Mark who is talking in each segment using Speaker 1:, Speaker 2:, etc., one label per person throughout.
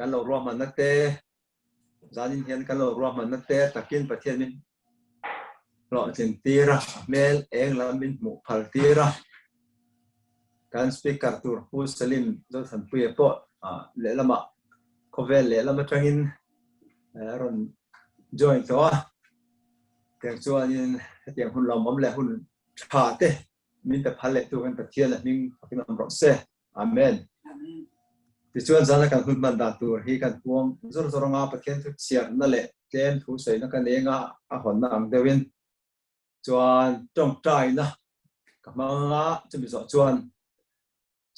Speaker 1: Kan lo ruahmanna te, zanin hian kan lo ruahmanna te takin Pathian min hlawhtlin tir a, a hmel eng lam min hmuh phal tir a. Kan speaker tur Pu Salim Zothanpuia pawh lehlamah khawvel lehlam atangin a rawn join tawh a. Tiang chuanin hetiang hun lawmawm leh hun tha te min pe phal leh tu kan Pathian a hming fakin awm rawh se. Amen. Tichuan zana kan hun hman dan tur hi kan puang zawr zawr anga Pathian thu chhiarna leh tlem thu sawina ka nei anga a hawnna ang deuhin chuan tawngtaina ka hmang anga chumi zawh chuan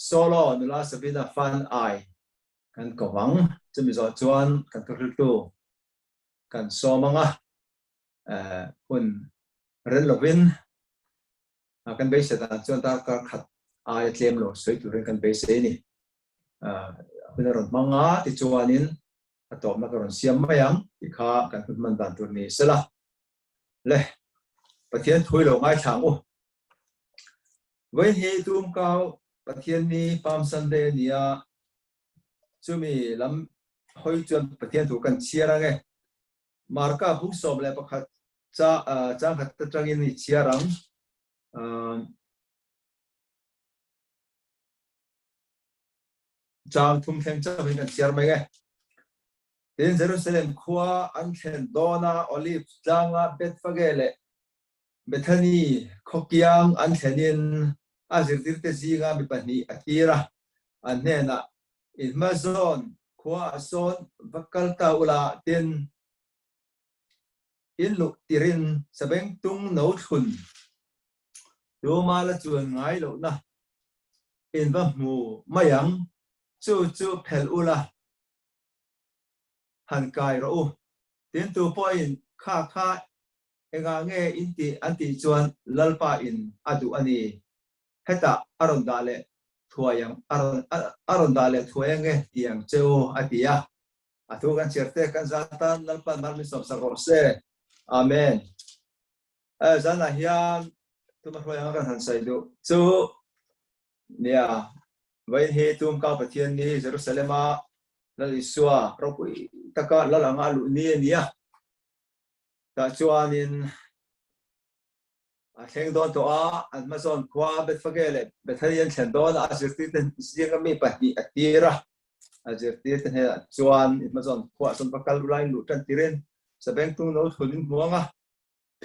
Speaker 1: solo nula Sabina Fan Ai kan ko ang chumi zawh chuan kan thuhriltu kan sawm anga hun rel lovin kan beisei dan chuan darkar khat aia tlem lo sawi turin kan beisei a ni. Hun a rawn hmang a, tichuanin a tawpna ka rawn siam mai ang tih kha kan hun hman dan tur ni sela. Le, Pathian thui lo ngaithla ang u. Vawiin hi tumkau Pathian ni Palm Sunday a ni a, chumi lam hawi chuan Pathian thu kan chhiar ang e. Marka buk 11 chang khat atangin i chhiar ang. Chang thum thleng chauhin kan chhiar mai e. Tin, Jerusalem khua an thlen dawna Olive tlanga Bethphage leh Bethany khaw kiang an thlenin a zirtirte zinga mi pahnih a tir a, an hnenah, In hma zawn khua ah sawn va kal ta ula, tin, in luh tirin sabengtung no thlun tuma la chuan ngai lohna in va hmu mai ang, chu chu phelh ula, han kai rawh u. Tin, tu pawhin kha kha Engah nge in tih an tih chuan Lalpa in a duh a ni. Hetah a rawn dah leh thuai ang, a rawn a rawn dah leh thuai ange ti ang che u a ti a. A thu kan chhiar te kan zan tan Lalpa'n mal min sawmsak rawh se. Amen. Zanah hian tuma hruai anga kan han sawi duh chu nia, vawiin hi tumkau Pathian ni Jerusalem-a Lal Isua ropui taka Lal anga a luh ni a ni a. Tah chuanin a thleng dawn tawh a, an hmazawn khua Bethphage leh Bethany an thlen dawn a, a zirtirte zinga mi pahnih a tir a. A zirtirte hnenah chuan i hmazawn khuaah chuan va kal ula in luh tan tirin sabengtung no thlun in hmuang a,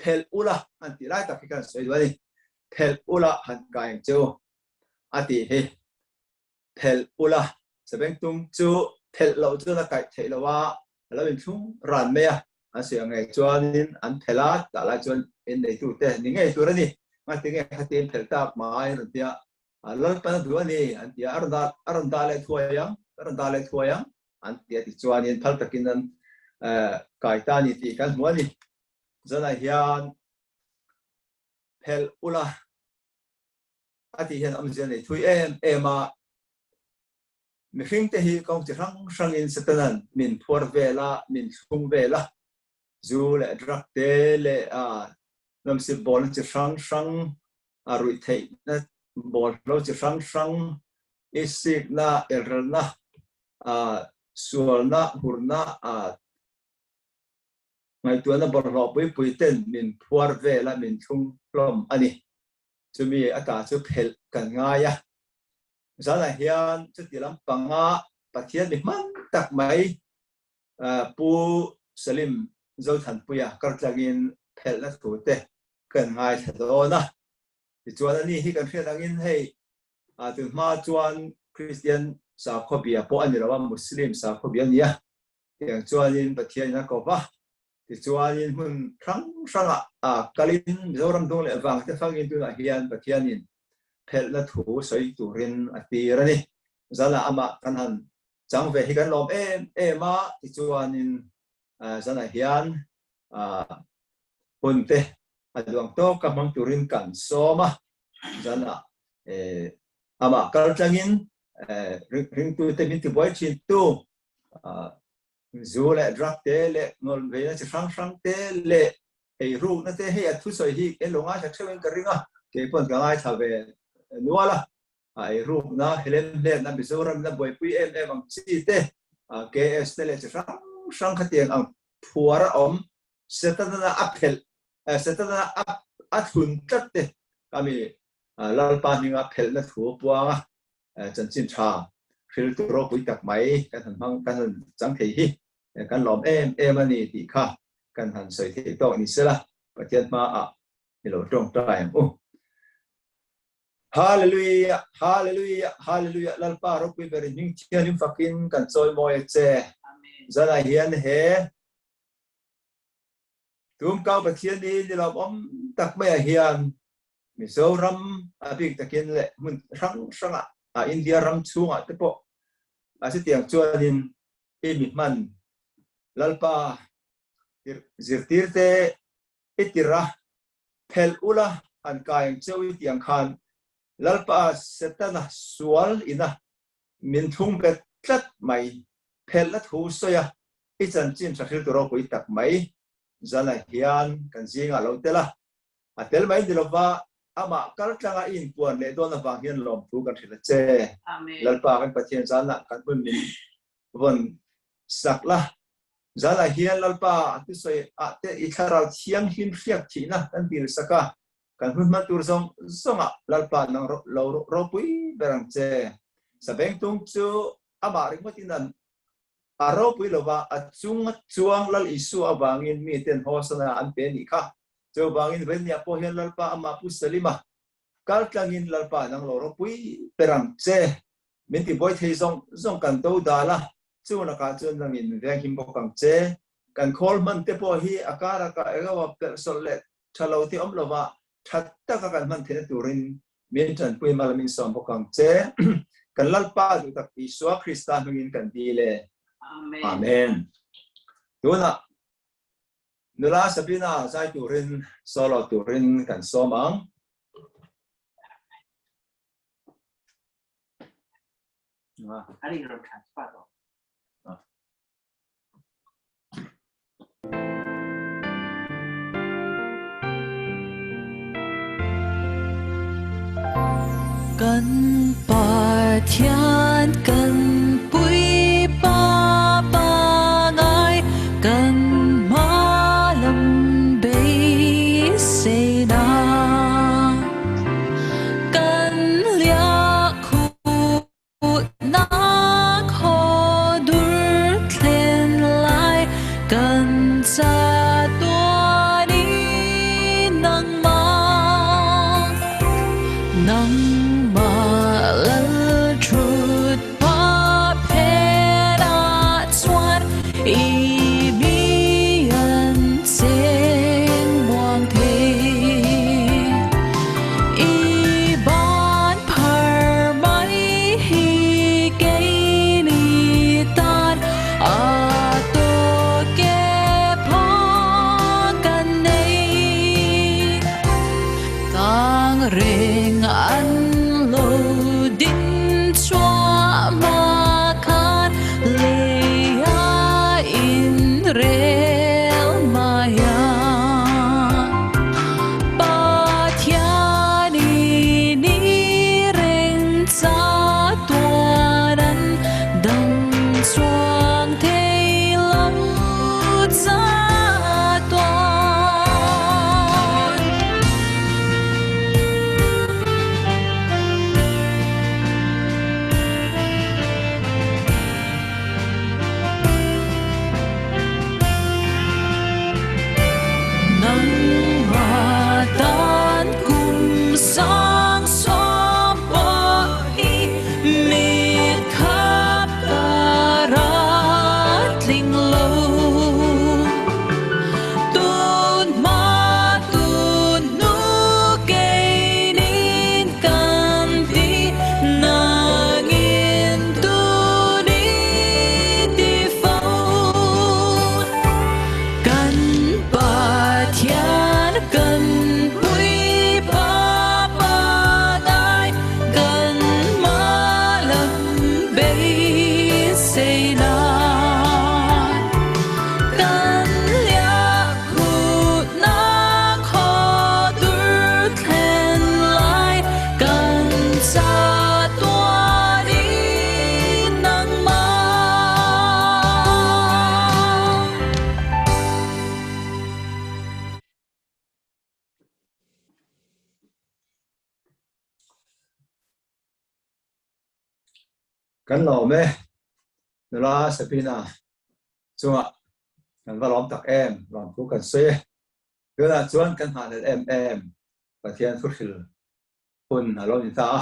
Speaker 1: phelh ula an tih lai tak hi kan sawi duh a ni. Phelh ula han kai ang che u a tih hi. Phelh ula, sabengtung chu phelh loh chuan a kaih theih loh a, a lo inthlung ran mai a, an sawi ang ngei chuanin an phelh a, tah lai chuan in neitute ni ngei tur a ni, ngati nge khati in phelh tak mai an rawn ti a, Lalpan a duh a ni an ti a, a rawn dah a rawn dah leh thuai ang, a rawn dah leh thuai ang an ti a, tichuanin phal takin an kai ta a ni tih kan hmu a ni. Zanah hian phelh ula. A tih hian awmzia nei thui em em a, mihringte hi kawng chi hrang hrangin Satanan min phuar vel a, min thlung vel a, zu leh drug te leh nawmsip bawlna chi hrang hrang, a ruih theihna bawlhlo chi hrang hrang, isikna, elrelna, sualna, hurna, ngaihtuahna bawlhhlawh pui pui ten min phuar vel a, min thlung hlawm a ni. Chumi ata chu phelh kan ngai a. Zanah hian chuti lampanga Pathian mi hman tak mai Pu Salim Zothanpuia kartlangin phelhna thu te kan ngaithla dawn a. Tichuan ani hi kan hriat angin hei tunhma chuan Kristian sakhaw bia pawh a ni lo a, Muslim sakhaw bia a ni a. Tiang chuanin Pathianin a ko va. Tichuanin hmun hrang hrangah kalin Mizoram dung leh vang te fangin tunah hian Pathianin phelhna thu sawi turin a tir a ni. Zanah amah kan han chang ve hi kan lawm em em a, tichuanin zanah hian hun te a duang tawka hmang turin kan sawm a, zanah amah kal tlangin ringtute min tibuai thintu Zu leh drug te leh ngawlveina chi hrang hrang te leh eirukna te hei a thusawi hi kei lo ngaithla theuhin ka ring a, kei pawn ka ngaithla ve nual a, a eirukna helem hletna Mizoram ina buaipui em em ang chi te. KS te leh chi hrang hrang khatiang ang phuar a awm Setana a phelh Setana a thlun tlat te kami Lalpa hminga phelhna thu puanga chanchin tha hriltu ropui tak mai kan han hmang kan han chang thei hi kan lawm em em a ni tih kha kan han sawi thei tawk ni sela Pathian hmaah i lo tawngtai ang u. Hallelujah, Hallelujah, Hallelujah. Lalpa ropui ber in hming thianghlim fakin kan chawi mawi a che. Zanah hian he Tumkau Pathian ni ni lawm awm tak maiah hian Mizoram a bik takin leh hmun hrang hrangah a India ram chhungah te pawh a chutiang chuanin i mi hman Lalpa zirtirte i tirh a, phelh ula han kai ang cheu i tih ang khan Lalpa Setana sual ina min thung bet tlat mai, phelhna thu sawi a, i chanchin tha hriltu ropui tak mai zana hian kan zingah lo tel a, a tel mai ni lova amah kaltlanga i inpuan leh dawn avang hian lawmthu kan hrilh a che. Lalpa kan Pathian zanah kan hun min vawn sak la. Zanah hian Lalpa a thusawi ah te i thlarau thianghlim hriak thihna kan dil sak a, kan hun hman tur zawng zawngah Lalpa nang lo ropui ber ang che. Sabengtung chu amah ringawtin an a ropui lova, a chung a chuang Lal Isua avangin miten Hosana an pe a nih kha. Chuvangin Venia pawh hian Lalpa amah Pu Salima Kal tlangin Lalpa nang lo ropui ber ang che. Min ti buai thei zawng zawng kan do dal a, chung lakah chuan nangin min venghim bawk ang che. Kan khawl hman te pawh hi a kara ka eng emaw pelh sawlh leh tha lo te awm lova tha taka kan hman theihna turin min tanpui mal min sawm bawk ang che. Kan Lalpa duh tak Isua Krista hmingin kan dil e. Amen. Tunah Nula Sabina zai turin solo turin kan sawm ang.
Speaker 2: Kan Pathian kan puipa pangai kan hmalam beiseina kan hliahkhuhnak haw dur thlen lai kan chatuan i nangmah nangmah lal thut pa phen ah chuan i mi an cheng muang thei i ban phar mai hi keini tan a tawk e phaw kan nei. Tang reng an lo din chhuah hma khan lei a in.
Speaker 1: Kan lawm e, nula Sabina chungah kan va lawm tak em, lawmthu kan sawi e. Tunah chuan kan nghahhlelh em em Pathian thuhril hun a lo ni ta a.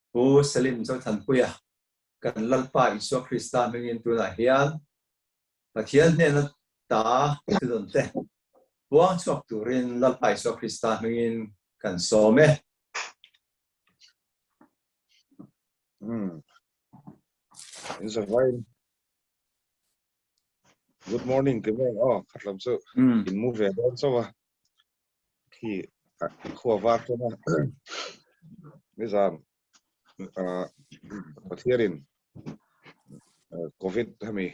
Speaker 1: Pu Salim Zothanpuia kan Lalpa Isua Krista hmingin tunah hian Pathian hnena ta thudawn te puang chhuak turin Lalpa Isua Krista hmingin kan sawm e.
Speaker 3: In zavai Good morning ti mai aw khatlam chu in mu ve dawn chauh a khi khua var chuan a nizan Pathianin Covid hemi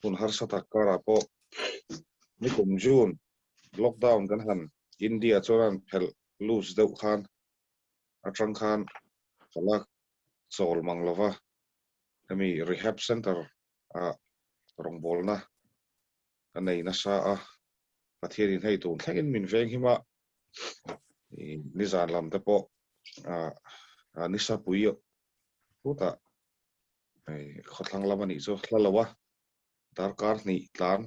Speaker 3: hun harsa tak karah pawh nikum June lockdown kan han India chuan an phelh loose deuh khan atang khan ka la chawl mang lova hemi rehab center ah rawngbawlna ka nei nasa a, Pathianin hei tun thlengin min veng him a, nizan lam te pawh ah nisa pui phutah khawthlang lam a nih chu hla lo a, darkar hnih tlan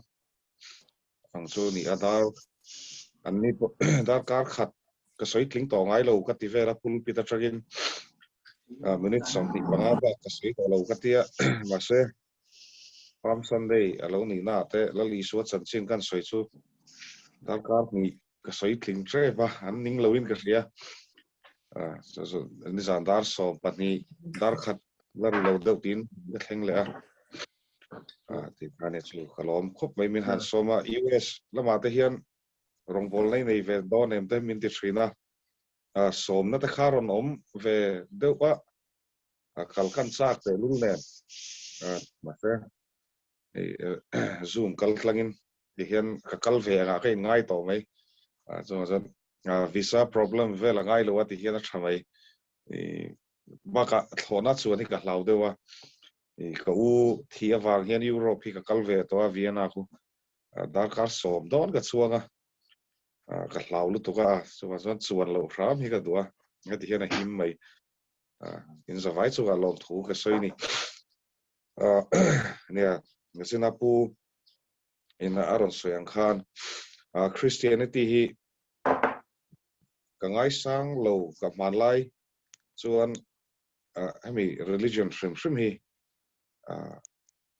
Speaker 3: ang chu a ni a, dar an ni pawh darkar khat ka sawi tling tawh ngai lo ka ti vel a pulpit atangin minute 25 bak ka sawi tawh lo ka tia mahse Palm Sunday a lo nih na te Lal Isua chanchin kan sawi chu darkar hnih ka sawi tling tep a an ning lo in ka hria nizan dar 12 dar khat la ri lo deuh tiin ka thleng leh a. Tih kha nia chu ka lawm khawp mai min han sawm a US lamah te hian rawngbawlna i nei ve dawn em te min ti thin a sawmna te kha rawn awm ve deuh a kal kan chak teh lul nen mahse hei zoom kal tlangin ti hian ka kal ve angah ka inngai tawh mai chuvang chuan visa problem vel a ngai lo a ti hian a tha mai bakah thlawhna chuan hi ka hlau deuh a Ka u thi avang hian Europe hi ka kal ve tawh a, Vienna khu darkar 10 dawn ka chuang a, ka hlau lutuk a, chuvang chuan chuan loh hram hi ka duh a, heti hian a him mai. In zavai chungah lawmthu ka sawi ni. Nia, Zina pu in a rawn sawi ang khan Christianity hi ka ngaisang lo ka hmanlai chuan hemi religion hrim hrim hi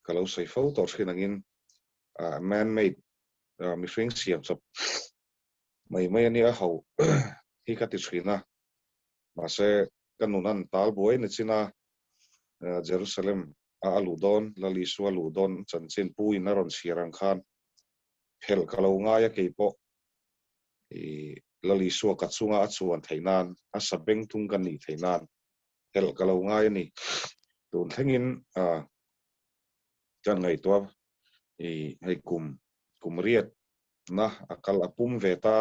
Speaker 3: ka lo sawi fo tawh thin angin man made mihring siam chawp mai mai a nia ho hi ka ti thin a mahse ka nun an tal buai ni chin a Jerusalem a a luh dawn Lal Isua luh dawn chanchin pu in a rawn chhiar ang khan phelh ka lo ngai a keipawh i Lal Isua ka chunga a chuan theih nan, a sa beng tung ka nih theih nan helh ka lo ngai a ni. Tun thlengin kan ngaihtuah i hei kum kum riat na a kal a pum ve ta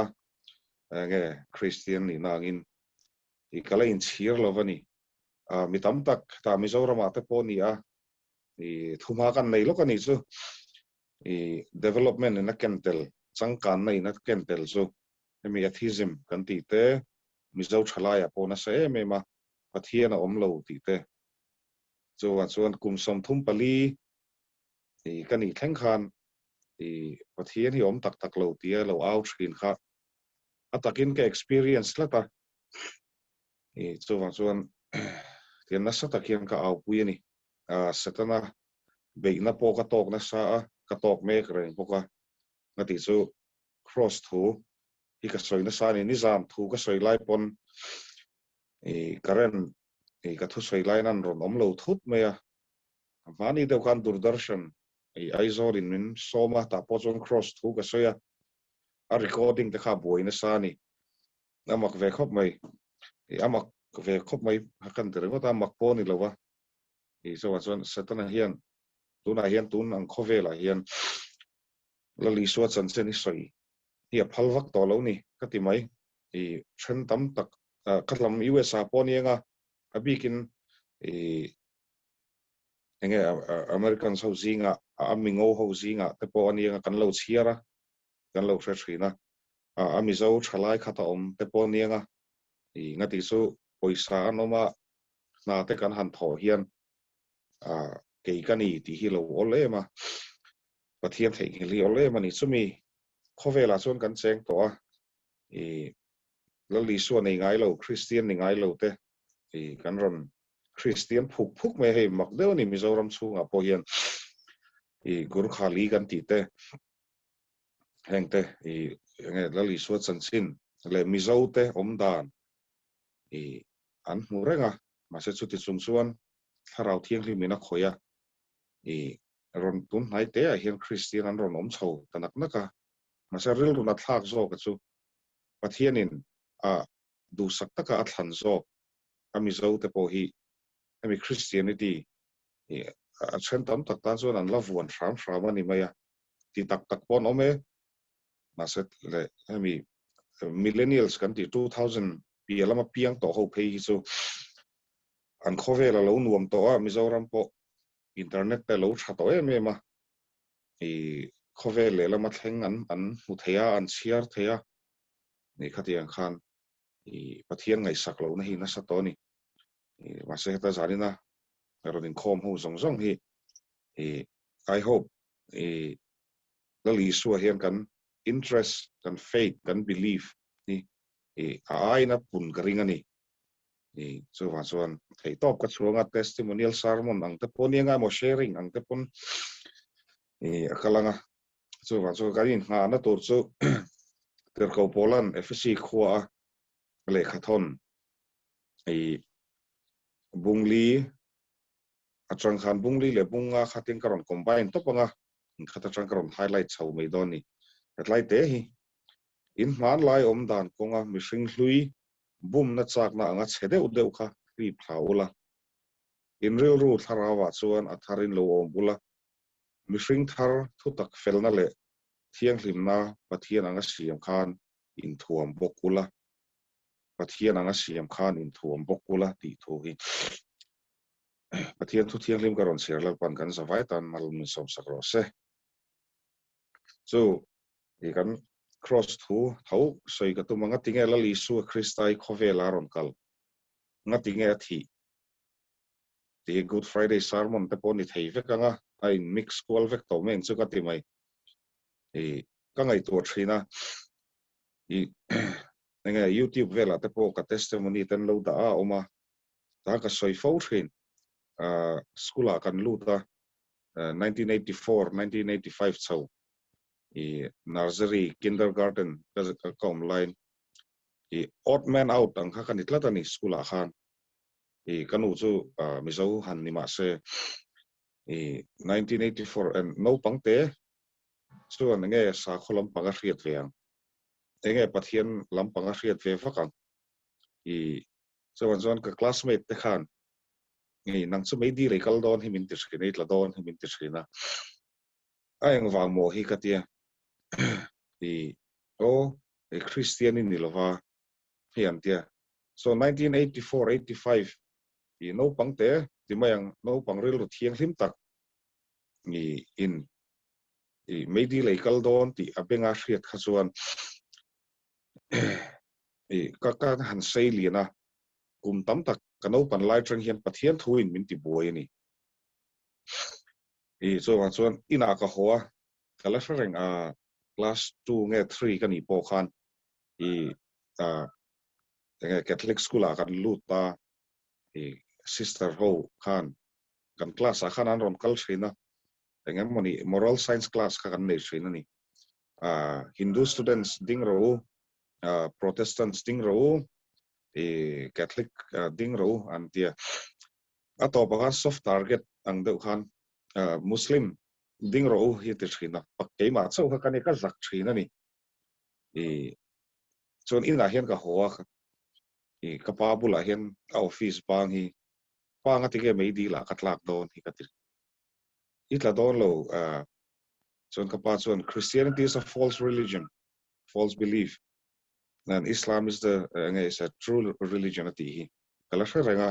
Speaker 3: enge Kristian nihna angin i ka la inchhir lo va ni. Mi tam tak tah Mizoramah te pawh ni a i thumha kan nei lawk a nih chu. I development in a ken tel, changkanna in a ken tel chu hemi atheism kan tih te, Mizo thalaiah pawh nasa em em a, Pathian a awm lo tih te. Chuvang chuan kum 34 i ka nih thleng khan i Pathian hi awm tak tak lo tia lo au thin kha a takin ka experience tlat a. I chuvang chuan tian nasa tak hian ka aupui a ni. Setana beihna pawh ka tawk nasa a, ka tawk mek reng bawk a, ka tih chu Kross thu hi ka sawi nasa a ni. Nizan thu ka sawi lai pawn i current i ka thusawi laiin an rawn awm lo thut mai a, hmani deuh khan Doordarshan i Aizawl in min sawm a, tah pawh chuan Kross thu ka sawi a, a recording te kha a buai nasa a ni. A mak ve khawp mai, i a mak ve khawp mai a kan ti ringawt a, mak pawh a ni lo a. Isua chuan Setana hian tunah hian tun ang khawvelah hian Lal Isua chanchin hi sawi hi a phal vak tawh lo ni ka ti mai. I then tam tak ka lam USA pawh ni anga a bikin i enge Americans ho zinga a mingo ho zinga te pawh a ni anga kan lo chhiar a kan lo hre thin a, a Mizo thalai khat a awm te pawh a ni anga i ngati chu pawisa an awm a. Hna te kan han thawh hian ah kei ka ni tih hi lo awl em a, Pathian theihnghilh hi awl em a ni. Chumi khawvelah chuan kan cheng tawh a, ih Lal Isua nei ngai lo, Kristian ni ngai lo te ih kan rawn Kristian phuk phuk mai a, hei mak deuh a ni Mizoram chhungah pawh hian ih Gurkhali kan tih te heng te ih enge Lal Isua chanchin leh Mizo te awm dan ih an hmu reng a, mahse chuti chung chuan Thlarau Thianghlim in a khawih a, ih rawn tun hnai te ah hian Kristian an rawn awm chho ta nak nak a, mahse rilru na thlak zawk a chu Pathianin a duhsak taka a thlan zawk a Mizo te pawh hi hemi Christianity ih a then tam tak tan chuan an la vuan hram hram a ni mai a, ti tak tak pawh an awm e, mahse leh hemi millennials kan tih 2000 piah lama piang tawh ho phei hi chu an khawvel a lo nuam tawh a, Mizoram pawh internet te a lo tha tawh em em a, ih khawvel leh lama thleng an an hmu thei a, an chhiar thei a, nih khatiang khan ih Pathian ngaihsak lohna hi nasa tawh a ni. Ih mahse heta zanina rawn inkhawm ho zawng zawng hi ih I hope ih Lal Isua hian kan interest, kan faith, kan belief hi ih a aiin a pun ka ring a ni. Ih chuvang chuan theihtawp ka chhuang a, testimonial sermon ang te pawh nia ngai maw sharing ang te pawn ih a kal ang a. Chuvang chuan kan inngahna tur chu Tirhkoh Paula'n Ephesi khua a lehkhathawn ih Bungli atang khan Bungli leh Bunga khatin ka rawn combine tawp ang a, inkhat atang ka rawn highlight chho mai dawn a ni. Hetlai te hi in hmanlai awm dan kawnga mihring hlui bumna chakna anga chhe deuh deuh kha hlip thla ula, in rilru thlarauah chuan a tharin lo awm ula, mihring thar thutak felna leh thianghlimna Pathian anga siam khan inthuam bawk ula, Pathian anga siam khan inthuam bawk ula tih thu hi Pathian thu thianghlim ka rawn chhiar Lalpan kan zavai tan mal min sawmsak rawh se. Chu i kan Kross thu tho sawi ka tum a, ngatinge Lal Isua Krista i khawvela a rawn kal? Ngatinge a thih? Tih hi Good Friday sermon te pawh ni thei vek ang a, a in mix kual vek tawh mai ang chu ka ti mai. I ka ngaihtuah thin a, i enge YouTube velah te pawh ka testimony te an lo dah a a awm a, ta ka sawi fo thin. School ah kan lut a, 1984, 1985 chho i nursery, kindergarten ka ka awm laiin i odd man out ang kha ka ni tlat a ni school ah khan. I ka nu chu Mizo han ni mah se i 1984 and naupang te chuan enge sakhaw lampang a hriat ve ang, enge Pathian lampang a hriat ve vak ang i Chuan chuan ka classmate te khan Nge nang chu meidil ei kal dawn hi min ti thin, ei tla dawn hi min ti thin a, a engvang maw hi ka tia i aw i Christian i ni lova hei an tia. So 1984, 85 i naupang te ti mai ang naupang rilru thianghlim tak i in i meidil ei kal dawn tih a benga hriat kha chuan I ka ka han sei lian a, kum tam tak ka naupan lai atang hian Pathian thuin min ti buai a ni. I chuvang chuan inah ka haw a, ka la hre reng a, class two nge three ka nih pawh khan i enge Catholic school ah kan lut a, i sister ho khan kan class ah khan an rawn kal thin a, eng emawni moral science class kha kan nei thin a ni. Hindu students ding rawh u, Protestants ding rawh u, Catholic ding rawh u an ti a. A tawpah khan soft target ang deuh khan Muslim ding rawh u hi a ti thin a, pak keimah chauh kha ka ni, ka zak thin a ni. Chuan inah hian ka haw a, ka pa bulah hian a office bang hi, pa nga tinge meidil ah ka tlak dawn hi ka ti. I tla dawn lo chuan ka pa chuan Christianity is a false religion, false belief and Islam is the enge is a true religion a tih hi ka la hre reng a,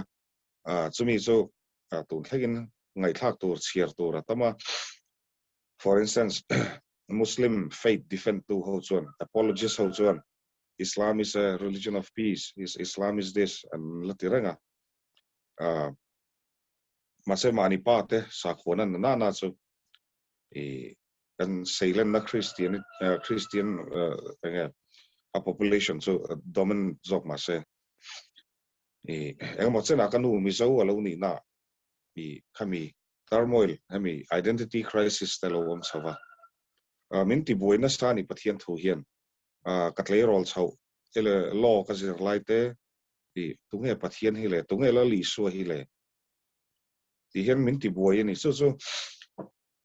Speaker 3: chumi chu tun thlengin ngaihthlak tur chhiar tur a tam a. For instance, Muslim faith defend tu ho chuan, apologist ho chuan Islam is a religion of peace, Islam is this an la ti reng a. Mahse mahni pa te sakhuana na na na chu i kan seilenna Christian Christian enge a population chu dominant zawk mahse i engemaw chenah ka nu Mizo a lo nih na i khami turmoil hemi identity crisis te lo awm chho va. Min tibuai nasa a ni Pathian thu hian ka tleirawl chhoh ele law ka zir lai te i tunge Pathian hi le, tunge Lal Isua hi le tih hian min tibuai a ni. Chu chu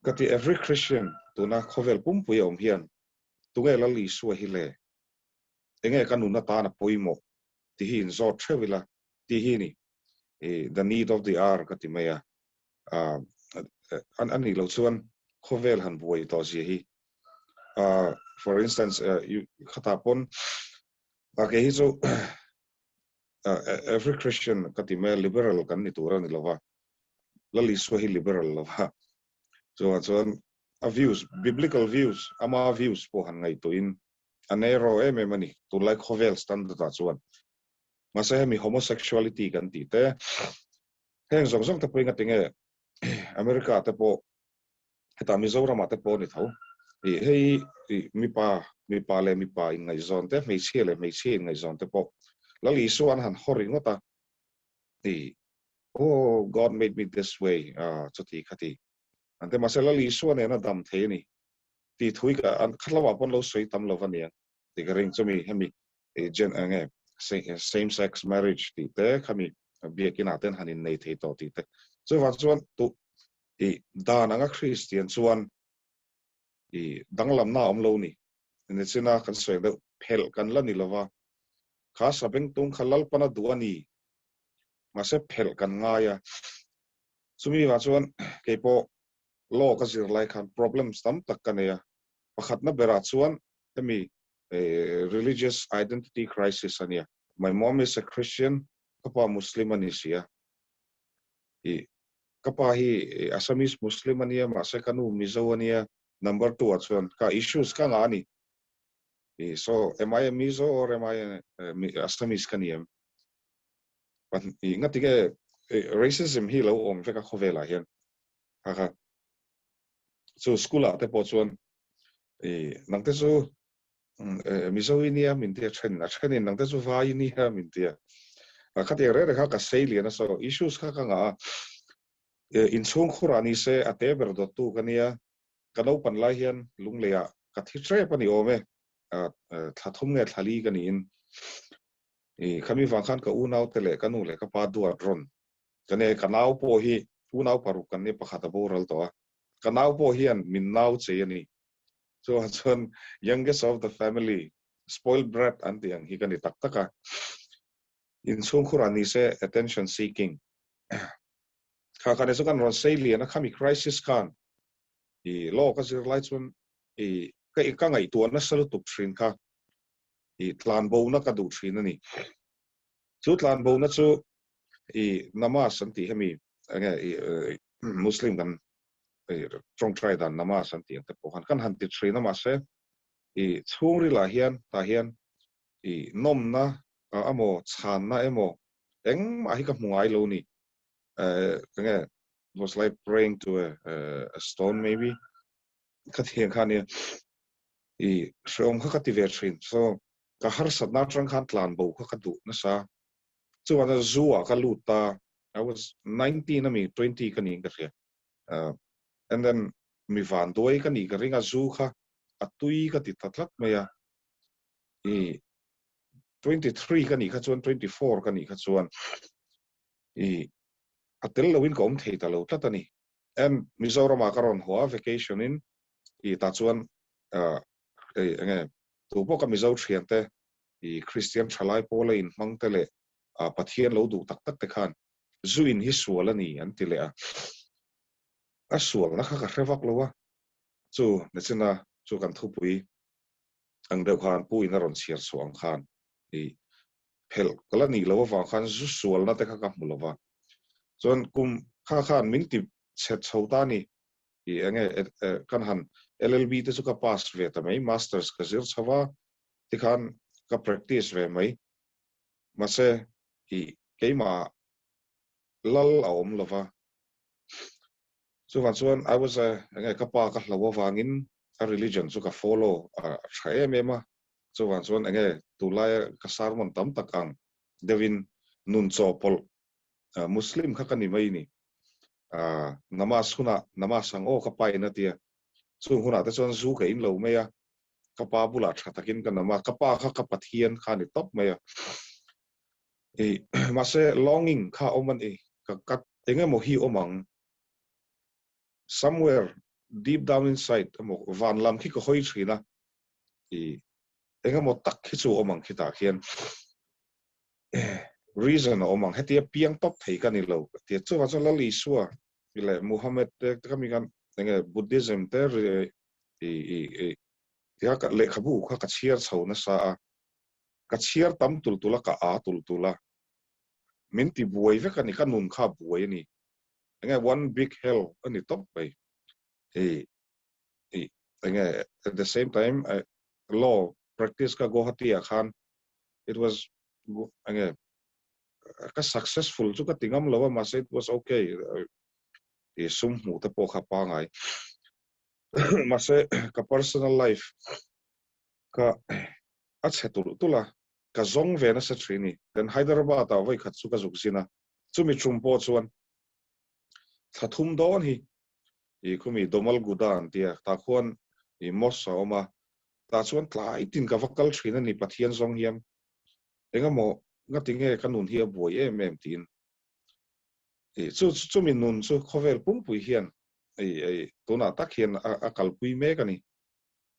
Speaker 3: ka ti every Christian tuna khawvel pumpui a awm hian tunge Lal Isua hi le, enge ka nun atan a pawimawh tih hi inzawt theuh ila tih hi ni i the need of the hour ka ti mai a. A nih loh chuan khawvel han buai tawh zia hi for instance khatah pawn kei hi chu every Christian ka ti mai a, liberal kan ni tur a ni lova, Lal Isua hi liberal lova, chuvang chuan a views, biblical views, ama views pawh han ngaihtuahin a narrow em em a ni, tunlai khawvel standard ah chuan. Mahse hemi homosexuality kan tih te, heng zawng zawng te pawhin a tinge America te pawh Hetah Mizoramah te pawh a ni tho. Ih hei ih mipa mipa leh mipa inngaihzawn te, hmeichhia leh hmeichhia inngaihzawn te pawh Lal Isua an han haw ringawt a. Ih Oh God made me this way ah chuti khati an ti. Mahse Lal Isua nena dam thei a ni tih thui ka an khatlamah pawn lo sawi tam lo va nia tih ka ring. Chumi hemi ih gen eng nge same sex marriage tih te khami biakinah ten han innei thei tawh tih te. Chuvang chuan tu I dan anga Kristian chuan i danglamna a awm lo ni. Nichina kan sawi deuh phelh kan la ni lova, kha sabengtung kha Lalpana duh a ni. Mahse phelh kan ngai a. Chumi vang chuan keipawh law ka zir lai khan problems tam tak ka nei a. Pakhatna berah chuan hemi religious identity crisis a nia. My mom is a Christian, ka pa Muslim a ni si a. I Ka pa hi Assamese Muslim a nia mahse ka nu Mizo a nia number 2 ah chuan ka issues ka ngah a ni. So am I a Mizo or am I a Assamese ka ni em? Ngati nge racism hi lo awm vek a khawvel ah hian kha kha chu school ah te pawh chuan nangte chu Mizo i nia min tia then a thenin nangte chu vai i nia min tia. Khatiang reng reng kha ka sei lian a so issues kha ka ngah a. Inchhung khurah ni se a te ber dawttu ka nia. Ka naupan lai hian lungleiah ka thi hrep a ni awm e. Thla thum nge thla li ka niin. Khami vang khan ka unaute leh ka nu leh ka pa duat rawn ka nia. Ka nau pawh hi unau paruk kan nia pakhat a boral tawh a. Ka nau pawh hian min nau chei a ni. Chuan chuan youngest of the family, spoiled brat an tih ang hi ka ni tak tak a. Inchhungkhurah ni se attention seeking. Kha kha ni chu kan rawn sei lian a, khami crisis khan i law ka zir lai chuan i ka ka ngaihtuah nasa lutuk thin kha i tlanbona ka duh thin a ni. Chu tlanbona chu i namaz an tih hemi enge i Muslim kan tawngtai dan namaz an tih ang te pawh khan kan han ti thin a mahse i chhungrilah hian tah hian i nawmna emaw chhanna emaw engmah hi ka hmu ngai lo ni enge was like praying to a, a stone maybe ka thiang kha nia i hreawm kha ka ti ve thin so ka harsatna atang khan tlan bo kha ka duh nasa chuan a zu ah ka lut ta I was 19 ami 20 ka ni ka hria and then mi van duai ka ni ka ring a zu kha a tui ka ti ta tlat mai a i 23 ka ni kha chuan 24 ka ni kha chuan i a tel loin ka awm thei ta lo tlat ani and Mizoram ah ka rawn haw a vacation in i tah chuan enge tu pawh ka Mizo thian te i Kristian thalai pawl a inhmang te leh Pathian lo duh tak tak te khan zu in hi sual a ni an ti leh a. A sualna kha ka hre vak lo a, chu Nechina chu kan thupui ang deuh khan pu in a rawn chhiar chhuah ang khan i phelh ka la nih loh avang khan zu sualna te kha ka hmu lo va. Chuan kum kha khan min ti chhet chho ta a ni. I enge kan han LLB te chu ka pass ve ta mai, masters ka zir chho va, tikhan ka practice ve mai. Mahse i keimah Lal a awm lova. Chuvang chuan I was a enge ka pa ka hlo avangin a religion chu ka follow a tha em em a. Chuvang chuan enge tunlaia ka sermon tam tak ang deuhin nun chawhpawlh Muslim kha ka ni mai ni. Namaz hunah namaz ang aw ka pa in a tia. Chung hunah te chuan zu ka in lo mai a, ka pa bulah tha takin ka nam a, ka pa kha ka Pathian kha a ni tawp mai a. I mahse longing kha a awm a ni, ka ka eng emaw hi awm ang, somewhere deep down inside emaw van lam khi ka hawi thin a, i eng emaw tak khi chu awm ang khitah khian reason a awm ang, hetia piang tawp thei ka ni lo ka ti a, chuvang chuan Lal Isua leh Muhammad te ka mi khan enge Buddhism te i i i tia ka lehkhabu kha ka chhiar chho nasa a, ka chhiar tam tul tul a, ka a tul tul a, min ti buai vek a ni, ka nun kha a buai a ni, enge one big hell a ni tawp mai, i i enge at the same time law practice ka Guwahati ah khan it was enge ka successful chu ka ti ngam lo a mahse it was okay i sum hmuh te pawh kha pangai mahse ka personal life ka a chhe tulh tulh a ka zawng ve nasa thin ni then Hyderabad ah vawi khat chu ka zuk zin a chumi tum pawh chuan thla thum dawn hi i khumi Domalguda an tia tah khuan i mosque a awm a tah chuan tlai tin ka va kal thin a ni Pathian zawng hian engemaw ngatinge ka nun hi a buai em em tiin i chu chumi nun chu khawvel pumpui hian i i tunah tak hian a kalpui mek a ni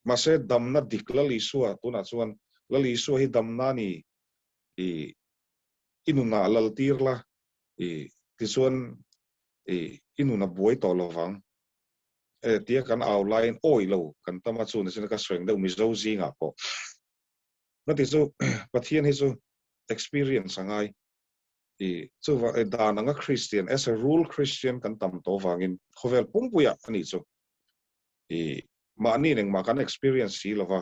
Speaker 3: mahse damna dik Lal Isua tunah chuan Lal Isua hi damna a ni i i nunah lal tir la i tichuan i i nun a buai tawh lovang e tia kan au laiin awi lo kan tam a chu ni ka sawi ang deuh Mizo zingah pawh na ti chu Pathian hi chu experience a ngai i chuva dan anga Christian as a rule Christian kan tam tawh vangin khawvel pumpuiah a nih chu i mahni engmah kan experience si lova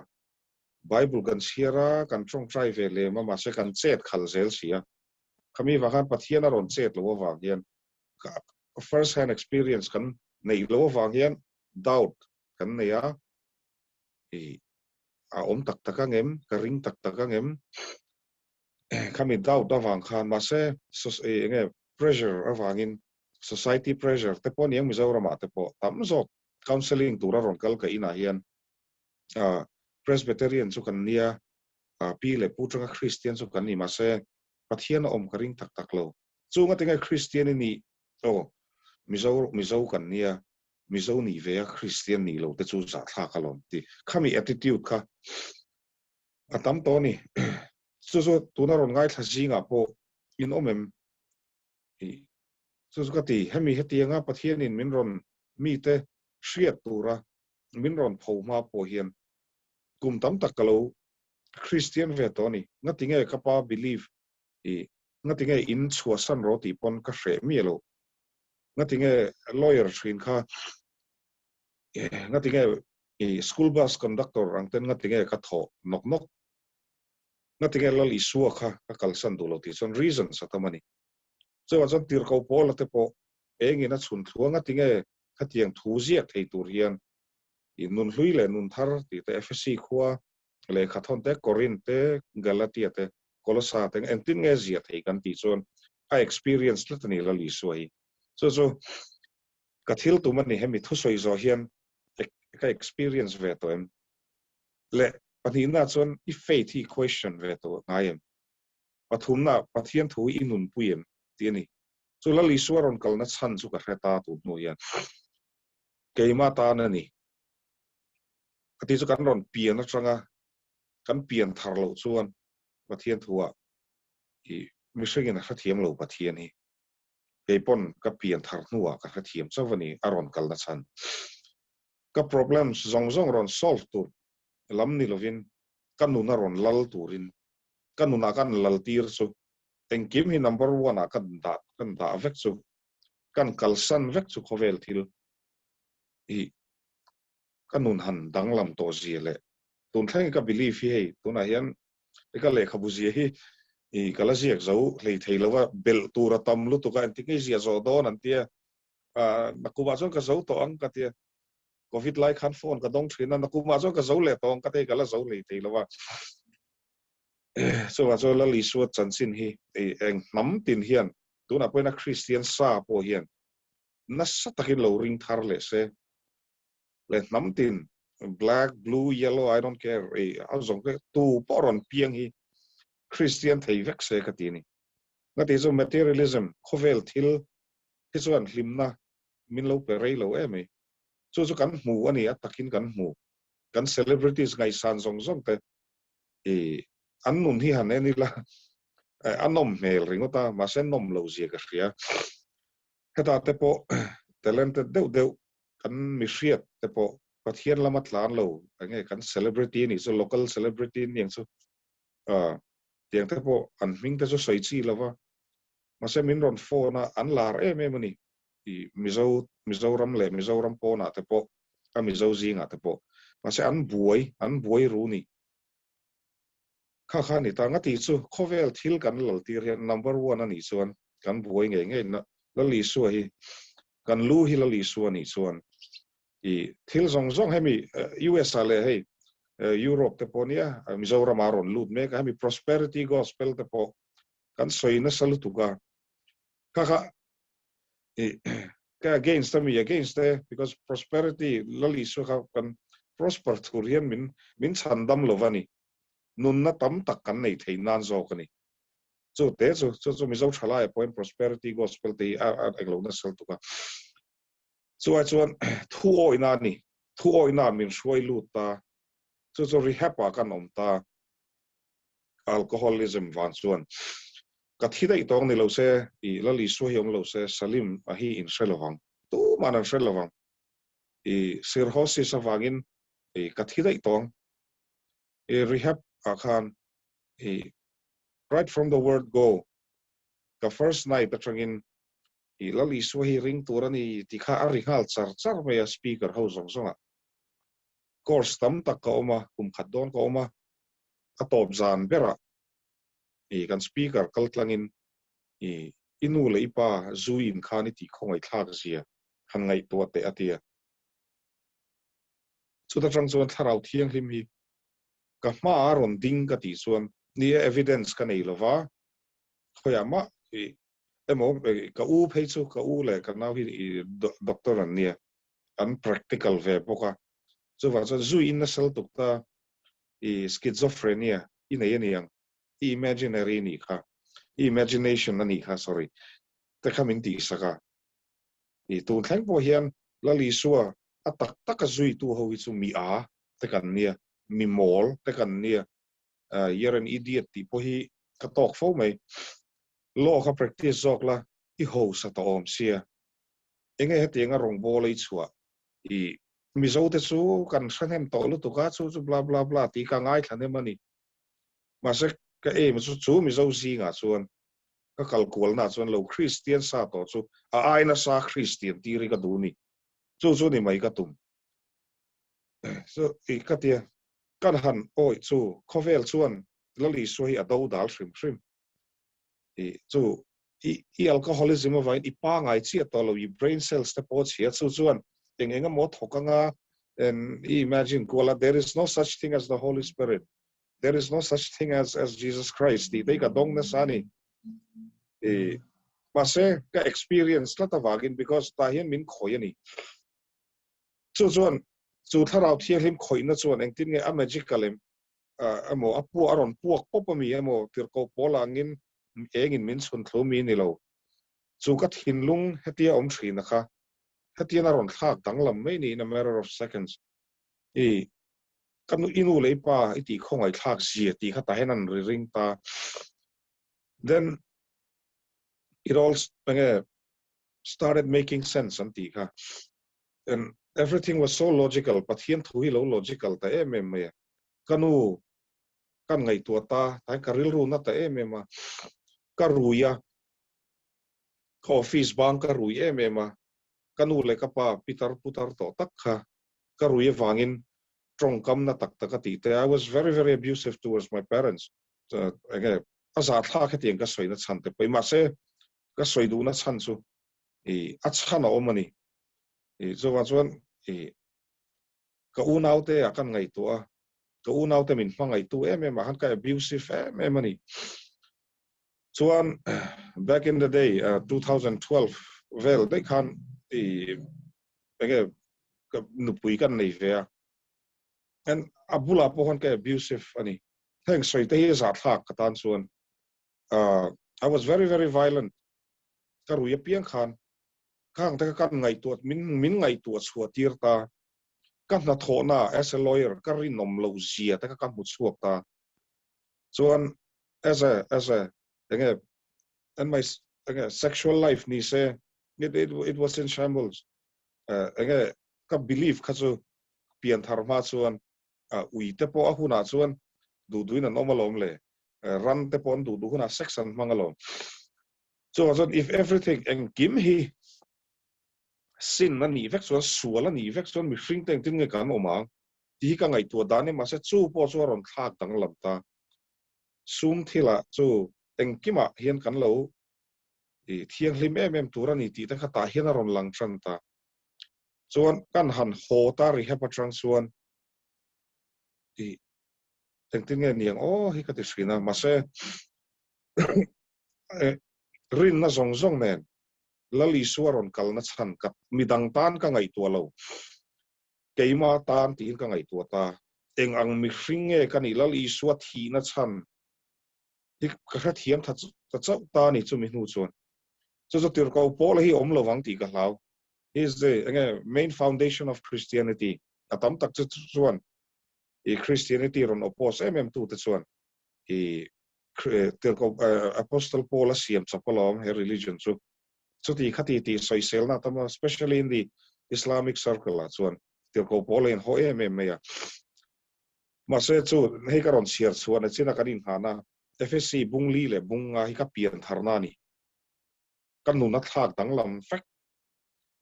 Speaker 3: Bible kan chhiar a kan tawngtai ve lem a mahse kan chet khal zel si a Khami vang khan Pathian a rawn chet lo avang hian first hand experience kan neih lo avang hian doubt kan nei a, i a awm tak tak angem, ka ring tak tak angem, khami doubt avang khan mahse enge pressure avangin society pressure te pawh aniang Mizoramah te pawh tam zawk counselling tura rawn kal ka inah hian Presbyterian chu kan nia Pi leh Pu tanga Kristian chu kan ni mahse Pathian a awm ka ring tak tak lo. Chu nga tinge Kristian i nih aw Mizo Mizo kan nia Mizo nih ve a Kristian nih lo te chu zahthlak alawm ti khami attitude kha a tam tawh a ni. Chu chu tuna rawn ngaithla zingah pawh in awm em? I chu chu ka ti hemi hetianga Pathianin min rawn mite hriat tura min rawn pho hma pawh hian kum tam tak ka lo Kristian ve tawh a ni. Ngatinge ka pa believe i ngatinge in chhuahsan rawh tih pawn ka hreh miah lo. Ngatinge lawyer thin kha ngatinge i school bus conductor ang ten ngatinge ka thawh nawk nawk. Ngatinge Lal Isua kha ka kalsan duh lo tih chuan reasons a tam a ni. Chuvang chuan tirhkoh Paula te pawh engin a chhun thlu a ngatinge Khatiang thu ziak thei tur hian i nun hlui leh nun thar tih te, Efesi khua lehkha thawn te, Korinth te, Galatia te, Kolosa te engtin nge ziah thei kan tih chuan a experience tlat a ni Lal Isua hi. Chu chu ka thil tum a ni hemi thusawi zawh hian ka experience ve tawh em? Leh pahnihna chuan i faith hi i question ve tawh ngai em? Pathumna, Pathian thu hi i nunpui em? tih a ni. Chu Lal Isua rawn kalna chhan chu ka hre ta tun hnu hian keimah tan a ni. A ti chu kan rawn pian atanga kan pian thar loh chuan Pathian thuah i mihringin a hrethiam lo Pathian hi kei pawn ka pian thar hnuah ka hrethiam chauh a ni a rawn kalna chhan. Ka problems zawng zawng rawn solve tur lam ni lovin ka nun a rawn lal turin ka nunah kan lal tir chu engkim hi number one ah kan dah kan dah vek chu kan kalsan vek chu khawvel thil hi ka nun han danglam tawh zia leh tun thleng ka belief hi hei tunah hian ka lehkhabu zia hi I ka la ziak zo hlei thei lo a, belh tur a tam lutuk a, engtik nge ziah zawh dawn an tia, nakumah chuan ka zo tawh ang ka tia, Covid lai khan phone ka dawng thin a, nakumah chuan ka zo leh tawh ang ka tia, ka la zo hlei thei lo a. Chuvang chuan Lal Isua chanchin hi eng hnam tin hian tunah pawhin a Kristian sa pawh hian nasa takin lo ring thar leh se. Leh hnam tin black, blue, yellow, I don't care, a zawng te tu pawh rawn piang hi Kristian thei vek se ka ti a ni. Ngati chu materialism, khawvel thil hi chuan hlimna min lo pe rei lo em mai. Chu chu kan hmu a ni, a takin kan hmu. Kan celebrities ngaihsan zawng zawng te i an nun hi han en ila a nawm hmel ringawt a, mahse nawm lo zia ka hria. Heta te pawh talented deuh deuh kan mihriat te pawh Pathian lama tlan lo enge kan celebrity a nih chu local celebrity an niang chu a tiang te pawh an hming te chu sawi chi lova mahse min rawn phone a an lar em em a ni i Mizo Mizoram leh Mizoram pawnah te pawh a Mizo zingah te pawh mahse an buai an buai ru ni kha kha ni ta nga tih chu khawvel thil kan lal tir hian number one a nih chuan kan buai ngei ngei na Lal Isua hi kan lu hi Lal Isua nih chuan i thil zawng zawng hemi US ah leh hei Europe te pawh nia Mizoram ah rawn lut mek a hemi prosperity gospel te pawh kan sawi nasa lutuk a kha kha i ka against ami against te because prosperity Lal Isua kha kan prosper thur hian min min chhan dam lo a ni nunna tam tak kan nei thei nan zawk a ni chu te chu chu chu Mizo thalai pawhin prosperity gospel te hi a englo nasa lutuk a Chuai chuan thu awihna a ni. Thu awihna min hruai lut ta. Chu chu rehab ah kan awm ta. Alcoholism vang chuan ka thi daih tawng ni lo se, i Lal Isua hi awm lo se, Salim a hi in hre lovang. Tuman an hre lovang. I cirrhosis avangin i ka thi daih tawng. I rehab ah khan i right from the word go ka first night atangin I Lal Isua hi ring tur a ni tih kha a ri nghal char char mai a speaker ho zawng zawng ah. Course tam tak ka awm a, kum khat dawn ka awm a, a tawp zan ber ah i kan speaker kal tlang in i i nu leh i pa zu in khan i tih khawngaihthlak zia han ngaihtuah teh a ti a. Chuta tang chuan thlarau thianghlim hi ka hma a rawn ding ka tih chuan ni e evidence ka nei lova khawiah mah i Emaw ka u phei chu ka u leh ka nau hi i doctor an nia, an practical ve bawk a, chuvang chuan zui in nasa lutuk ta i schizophrenia i nei a niang, i imaginary a nih kha, i imagination a nih kha sorry te kha min tihsak a, i tun thleng pawh hian Lal Isua a tak tak a zuitu ho hi chu mi a te kan nia, mi mawl te kan nia, you're an idiot tih pawh hi ka tawk fo mai. Law kha practice zawk la, i hosa tawh awm sia. Enge hetianga rawngbâwl a i chhuah? I Mizo te chu kan hre hnem tawh lutuk a, chu chu bla bla bla tih ka ngaithla hnem a ni. Mahse ka aim chu chu Mizo zingah chuan ka kal kualnaah chuan lo Kristian sa tawh chu a ai nasa Kristian tir hi ka duh ni. Chu chu ni mai ka tum. Chu i ka tia kan han awih chu khawvel chuan Lal Isua hi a do dal hrim hrim. I chu i i alcoholism avangin i pangai chiah tawh lo i brain cells te pawh a chhia chu chuan eng eng emaw thawk anga and i imagine kual a there is no such thing as the holy spirit there is no such thing as as Jesus Christ tih te hi ka dawng nasa a ni. I mahse ka experience tlat avangin because tah hian min khawih a ni. Chu chuan chu thlarau thianghlim khawihna chuan engtin nge a magical em emaw a puak a rawn puak pawp a mi emaw tirhkoh pawl angin engin min chhun thlu mi ni lo. Chu ka thinlung hetia awm thin a kha hetian a rawn thlak danglam mai niin a matter of seconds i ka nu i nu leh i pa i tih khawngaihthlak zia tih kha tah hian an ri ring ta. Then it all enge started making sense an tih kha. And everything was so logical, Pathian thu hi lo logical ta em em mai a. Ka nu kan ngaihtuah ta, tlai ka rilru na ta em em a. Ka rui a, ka office bang ka rui em em a. Ka nu leh ka pa pitar putar tawh tak kha ka rui avangin tawngkam na tak tak a tih te. I was very very abusive towards my parents. Enge. A zahthlak hetiang ka sawi na chhan te pawh i mahse ka sawi duhna chhan chu i a chhan a awm a ni. I chuvang chuan i ka unaute ah kan ngaihtuah a, ka unaute min hmangaihtu em em ah khan ka abusive em em a ni. Chuan back in the day 2012 vel daih khan i enge ka nupui kan nei ve a, and a bulah pawh khan ka abusive a ni. Heng sawi te hi zahthlak ka tan chuan I was very very violent ka rui apiang khan khang te kha kan ngaihtuah min min ngaihtuah chhuah tir ta ka hnathawhna as a lawyer ka rinawm loh zia te kha ka hmu chhuak ta chuan as a as a enge and my enge sexual life ni se it it it was in shambles enge ka belief kha chu pian thar hma chuan ui te pawh a hunah chuan duh duhin an awm alawm le, ran te pawh an duh duh hunah sex an hmang alawm. Chuvang chuan if everything engkim hi sin a nih vek chuan, sual a nih vek chuan mihring te engtin nge kan awm ang tih hi ka ngaihtuah dan em mahse chu pawh chu a rawn thlak danglam ta. Sum thilah chu engkimah hian kan lo thianghlim em em tur a ni tih te kha tah hian a rawn lang tan ta. Chuan kan han haw ta rehab atang chuan i engtin nge niang aw hi ka ti thin a, mahse rinna zawng zawng nen Lal Isua rawn kalna chhan ka midang tan ka ngaihtuah lo, keima tan tiin ka ngaihtuah ta, eng ang mihring nge ka nih Lal Isua thihna chhan hi ka hrethiam tha ta chauh ta ni chumi hnu chuan chu chu tirhkoh pawl hi awm lovang tih ka hlau. He is the enge main foundation of Christianity a tam tak chu chuan i Christianity rawn oppose em em tu te chuan i tirhkoh Apostle Paul a siam chawp alawm he religion chu chuti khati tih sawiselna tam a especially in the Islamic circle ah chuan tirhkoh Paul a inhaw em em mai a. Mahse chu hei ka rawn chhiar chhuah na chin a kan inghahna FSC bung li leh bung nga hi ka pian tharna a ni. Ka nun a thlak danglam vek.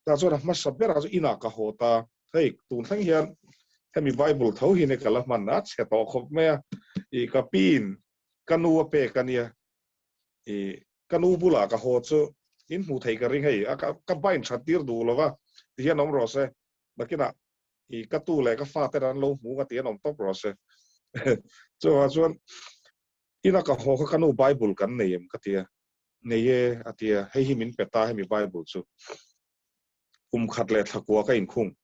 Speaker 3: Tah chuan a hmasa berah chu inah ka haw ta. Hei tun thleng hian hemi Bible tho hi ne ka la hman a chhe tawh khawp mai a. I ka piin ka nu a pek a nia. I ka nu bulah ka haw chu in hmuh theih ka ring hei a ka bind that tir duh lo va ti hian awm rawh se. Nakinah i ka tu leh ka fate an lo hmu ka ti an awm tawp rawh se. Chuvang chuan Ina ka haw kha ka nu Bible kan nei em ka ti a, nei e a ti a, hei hi min pe ta hemi Bible chu. Kum khat leh thla kua ka inkhung.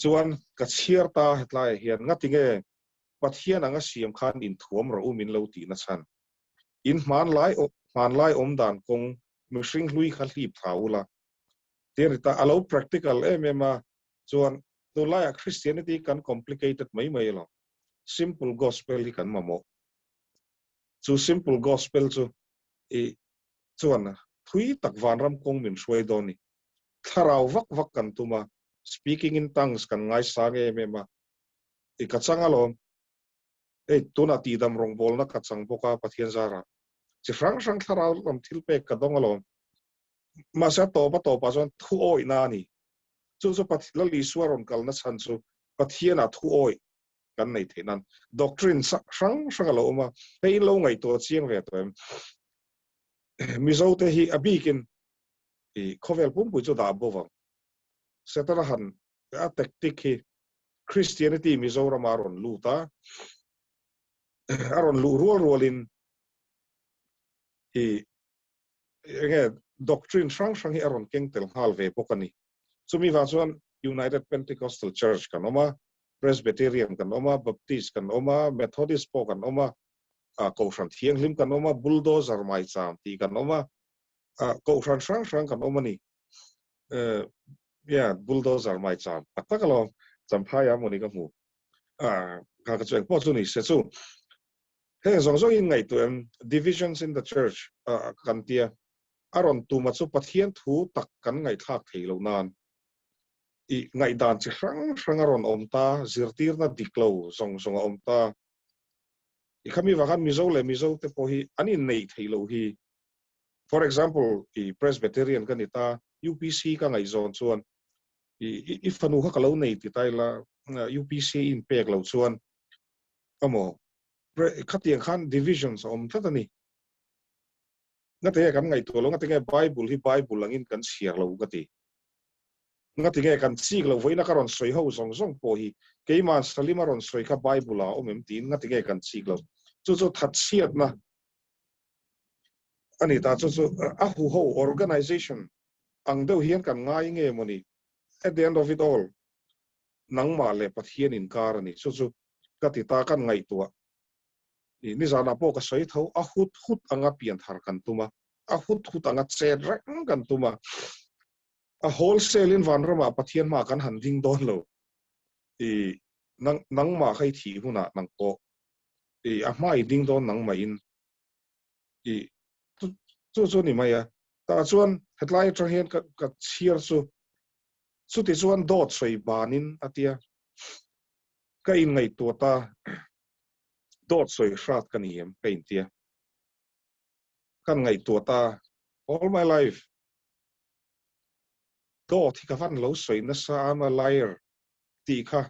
Speaker 3: Chuan ka chhiar ta hetlaiah hian ngatinge Pathian anga siam khan inthuam rawh u min lo tih na chhan. In hmanlai hmanlai awm dan kawng mihring hlui kha hlip thla ula. Ti a ni ta, a lo practical em em a, chuan tunlaiah Christianity kan complicated mai mai lo. Simple gospel hi kan mamawh. Chu simple gospel chu i chuan thui tak vanram kawng min hruai dawn ni. Thlarau vak vak kan tum a, speaking in tongues kan ngaisang em em a, i ka chang alawm. Hei tunah tihdam rawngbawlna ka chang bawk a Pathian zarah. Chi hrang hrang thlarau lam thil pek ka dawng alawm. Mahse a tawp a tawpah chuan thu awihna a ni. Chu chu Lal Isua rawn kalna chhan chu Pathianah thu awih kan nei theih nan doctrine hrang hrang a lo awm a, hei in lo ngaihtuah chiang ve tawh em? Mizote hi a bikin i khawvel pumpui chu dah bo vang. Setana han a tactic hi Christianity Mizorama a rawn lut a, a rawn luh rual rualin i enge doctrine hrang hrang hi a rawn keng tel nghal ve bawk a ni. Chumi vang chuan United Pentecostal Church kan awm a, Presbyterian kan awm a, Baptist kan awm a, Methodist pawh kan awm a, Kohhran Thianghlim kan awm a, Bulldozer Maicham tih kan awm a, Kohhran hrang hrang kan awm a ni. Yeah, Bulldozer Maicham tak tak alawm, Champhai ah mawni ka hmu. Kha ka chu engpawh chu ni se chu. Heng zawng zawng in ngaihtuah em? Divisions in the church kan tia a rawn tuma chu Pathian thu tak kan ngaihthlak thei lo nan i ngaihdan chi hrang hrang a rawn awm ta, zirtirna dik lo zawng zawng a awm ta. I khami vang khan Mizo leh Mizo te pawh hi an inneih theih loh hi. For example, i Presbyterian ka ni ta, UPC ka ngaihzawn chuan i i fanu kha ka lo nei ti ta ila UPC in pek lo chuan emaw. Khatiang khan divisions a awm tlat a ni. Ngatinge kan ngaihtuah lo, ngatinge Bible hi Bible angin kan chhiar lo ka ti. Ngatinge kan chik lo vawiina ka rawn sawi ho zawng zawng pawh hi keima'n Salim a rawn sawi kha Bible ah a awm em tiin ngatinge kan chik lo. Chu chu thatchhiatna a ni ta, chu chu a huho, organization, ang deuh hian kan ngai nge maw ni? At the end of it all, nangmah leh Pathian inkar a ni. Chu chu ka ti ta, kan ngaihtuah. I nizanah pawh ka sawi tho, a hut hut anga pianthar kan tum a, a hut hut anga chet reng kan tum a, a wholesale in vanramah Pathian hmaah kan han ding dawn lo. I nang nangmah kha i thih hunah nang pawh i a hma i ding dawn nangmah in i chu chu ni mai a. Tah chuan hetlai atang hian ka ka chhiar chu chuti chuan dawt sawi banin a tia ka inngaihtuah ta dawt sawi hrat ka ni em ka intia kan ngaihtuah ta all my life dawt hi ka van lo sawi nasa I'm a liar tih kha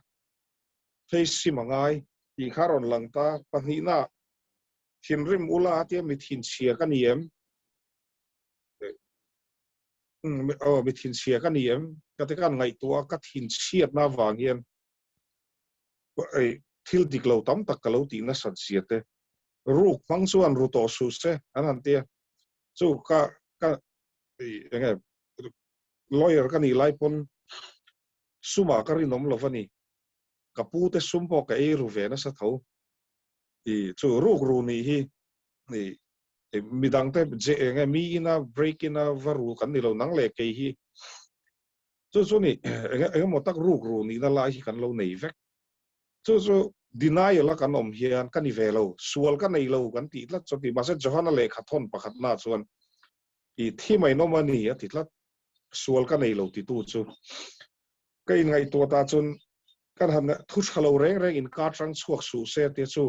Speaker 3: phei sim a ngai tih kha rawn lang ta pahnihna thinrim ula a tia mi thinchhia ka ni em aw mi thinchhia ka ni em ka ti kan ngaihtuah a ka thinchhiatna avang hian thil dik lo tam tak ka lo tih nasat zia te ruk hmang chuan ru tawh suh se an han tia chu ka ka enge lawyer ka nih lai pawn sumah ka rinawm lo va ni. Ka pu te sum pawh ka ei ru ve nasa tho. I chu ruk ru nih hi i midang te je enge mi ina break ina va ru kan ni lo nang leh kei hi chu chu ni enge engemaw tak ruk ru nihna lai hi kan lo nei vek. Chu chu denial a kan awm hian ka ni ve lo, sual ka nei lo kan tih tlat chuan ti mahse Johana lehkha thawn pakhatna chuan i thi mai nawm a ni a ti tlat. Sual ka nei lo titu chu ka inngaihtuah ta chuan kan han thu tha lo reng reng in ka tang chhuak suh se tia chu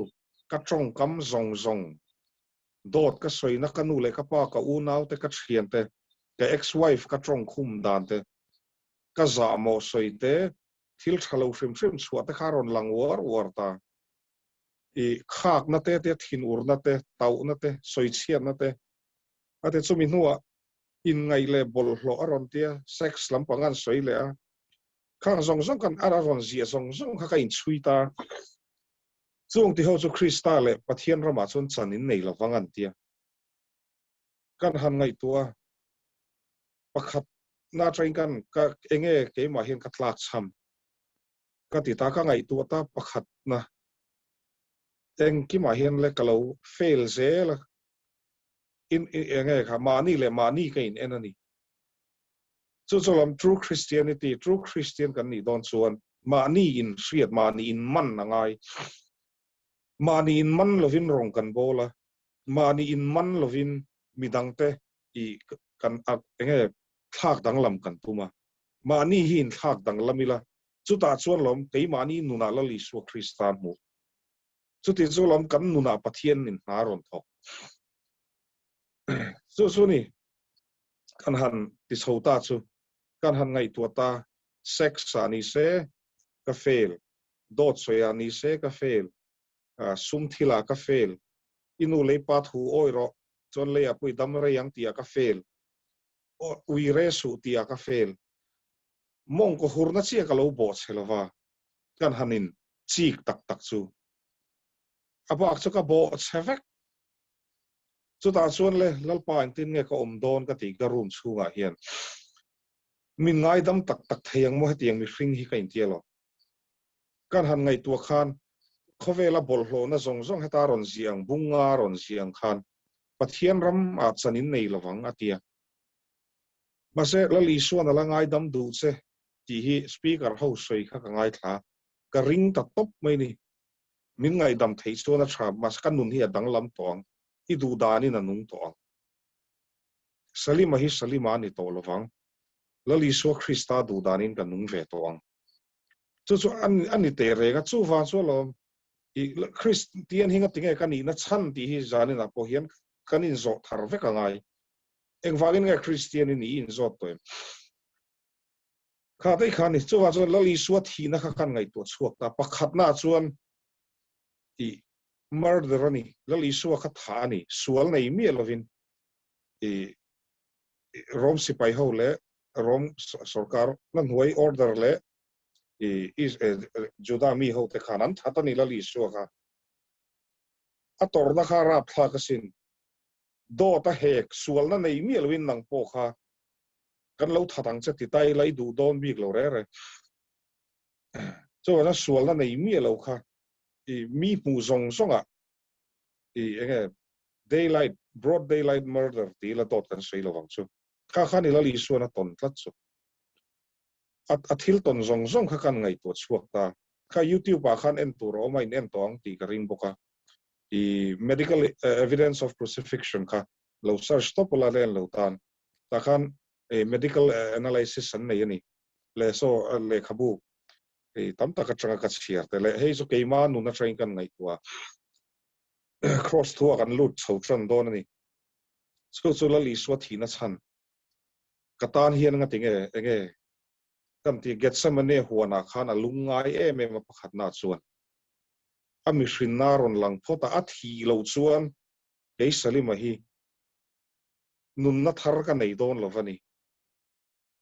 Speaker 3: ka tawngkam zawng zawng dawt ka sawina ka nu leh ka pa ka unau te ka thian te ka ex wife ka tawng khum dan te ka zahmawh sawi te thil tha lo hrim hrim chhuah te kha rawn lang uar uar ta i khakna te te thinurna te tauhna te sawichhiatna te a ti chumi hnuah inngaih leh bawlhhlawh a rawn tia, sex lampang an sawi leh a, khang zawng zawng kan a rawn ziah zawng zawng kha ka inchhui ta. Chung ti ho chu Krista leh Pathian ramah chuan chan in nei lovang an tia. Kan han ngaihtuah a, pakhat na atangin kan ka enge keimah hian ka tlak chham ka ti ta, ka ngaihtuah ta pakhat na engkimah hian le ka lo fail zel a, in enge kha mahni leh mahni ka in en a ni. Chu chu lam true Christianity, true Christian kan nih dawn chuan mahni in hriat, mahni in man a ngai. Mahni in man lovin rawng kan bawl a, mahni in man lovin midangte i kan enge thlak danglam kan tum a. Mahni hi in thlak danglam ila, chutah chuan lawm keimahni nunah Lal Isua Krista hmuh. Chuti chu lam kan nunah Pathian in hna rawn thawk. Chu chu ni kan han ti chho ta chu kan han ngaihtuah ta sex ah ni se ka fail, dawt sawi ah ni se ka fail, sum thil ah ka fail, i nu lei pa thu awi rawh chuan lei ah pawh i dam rei ang tih ah ka fail, ui re suh tih ah ka fail, mawngkaw hurna chiah ka lo bawh chhe lova kan han in chik tak tak chu a bak chu ka bawh chhe vek. Chutah chuan le Lalpa engtin nge ka awm dawn ka tih ka room chhungah hian min ngaidam tak tak thei ang maw hetiang mihring hi ka intia lo. Kan han ngaihtuah khan khawvela bawlhhlawhna zawng zawng heta rawn ziah ang bunga rawn ziah ang khan Pathian ram ah chan in nei lovang a tia. Mahse Lal Isuan a la ngaidam duh che tih hi speaker ho sawi kha ka ngaithla a, ka ring ta tawp mai ni. Min ngaihdam theih chuan a tha, mahse ka nun hi a danglam tawh ang, i duh danin a nung tawh ang. Salima hi Salima a ni tawh lovang, Lal Isua Krista duh danin ka nung ve tawh ang. Chu chu a ni teh reng a, chuvang chu alawm i Kristian hi ngatinge ka nihna chhan tih hi zaninah pawh hian kan inzawh thar vek a ngai. Engvangin nge Kristian i nih i inzawt tawh em? Kha daih kha a ni. Chuvang chuan Lal Isua thihna kha kan ngaihtuah chhuak ta. Pakhatnaah chuan tih murder a ni, Lal Isua kha thah a ni, sual nei miah lovin i Rom sipai ho leh Rom sorkar na hnuai order leh i Juda mi ho te khan an that a ni Lal Isua kha. A tawrhna kha rapthlak asin. Dawt a hek, sualna nei miah loin nang pawh kha kan lo that ang che ti ta ila i duh dawn bik lo rere. Chuan a sualna nei miah lo kha i mi hmuh zawng zawngah i enge daylight, broad daylight murder ti ila dawt kan sawi lovang chu. Kha khan i Lal Isuan a tawn tlat chu. A a thil tawn zawng zawng kha kan ngaihtuah chhuak ta. Kha youtube ah khan en tur a awm a, in en tawh ang tih ka ring bawk a. I medical evidence of crucifixion kha lo search tawp ula len lo tan. Tah khan medical analysis an nei a ni. Le saw lehkhabu tam tak atanga ka chhiar te leh hei chu keima nun atangin kan ngaihtuah a cross thu ah kan lut chho tan dawn a ni. Chu chu Lal Isua thihna chhan ka tan hian nga tinge enge kan ti Gethsemane huanah khan a lung ngai em em a pakhatna chuan a mihrinna rawn lang phawt a, a thih loh chuan kei Salima hi nunna thar ka nei dawn lo va ni.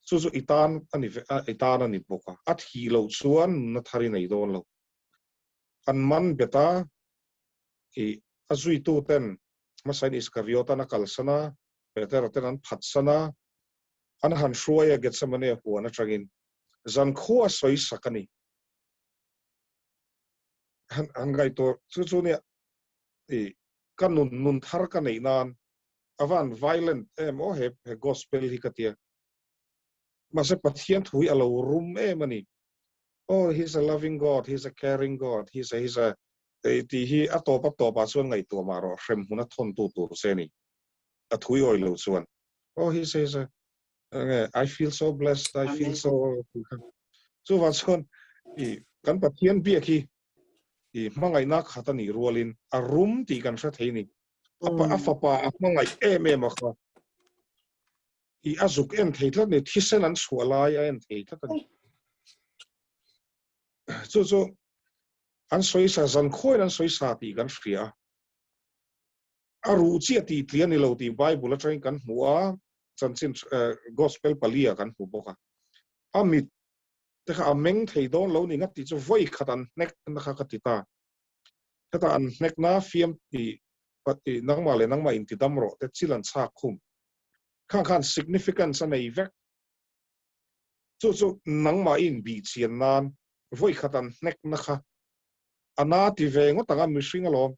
Speaker 3: Chu chu i tan a ni i tan a ni bawk a, a thih loh chuan nunna thar i nei dawn lo. An man bet a, i a zuitu ten hmasain Iskariot-an a kalsan a, Petera ten an phatsan a, an han hruai a Gethsemane huan atangin zankhua sawi sak a ni. Han han ngaihtuah chu chu nia i ka nun nun thar ka neih nan a van violent em aw he he gospel hi ka tia. Mahse Pathian thu hi a lo rum em a ni. Oh he's a loving God, he's a caring God, he's a he's a tih hi a tawp a tawp ah chuan ngaihtuah mah rawh hrem hmun a thawn tu tur che a ni. A thui awi lo chuan oh he's a he's a enge I feel so blessed, I feel so chuvang chuan i kan Pathian biak hi i hmangaihna khat a nih rualin a rum tih kan hre thei ni. A pa a fapa a hmangaih em em a kha. I a zuk en thei tlat ni, thisen an chhuah lai a en thei tlat a ni. Chu chu an sawi sa zan khawiin an sawi sa tih kan hria a. A ruh chiah tih tli a ni lo tih Bible atangin kan hmu a, chanchin Gospel palia kan hmu bawk a. A mit te kha a meng thei dawn lo ni ngat tih chu vawi khat an hnek na kha ka ti ta. Heta an hnek na fiam tih nangmah leh nangmah inti dam rawh te chil an chhak khum. Khang khan significance a nei vek. Chu chu nangmah i inbih chian nan vawi khat an hnek na kha a na ti ve ngawt ang a mihring alawm.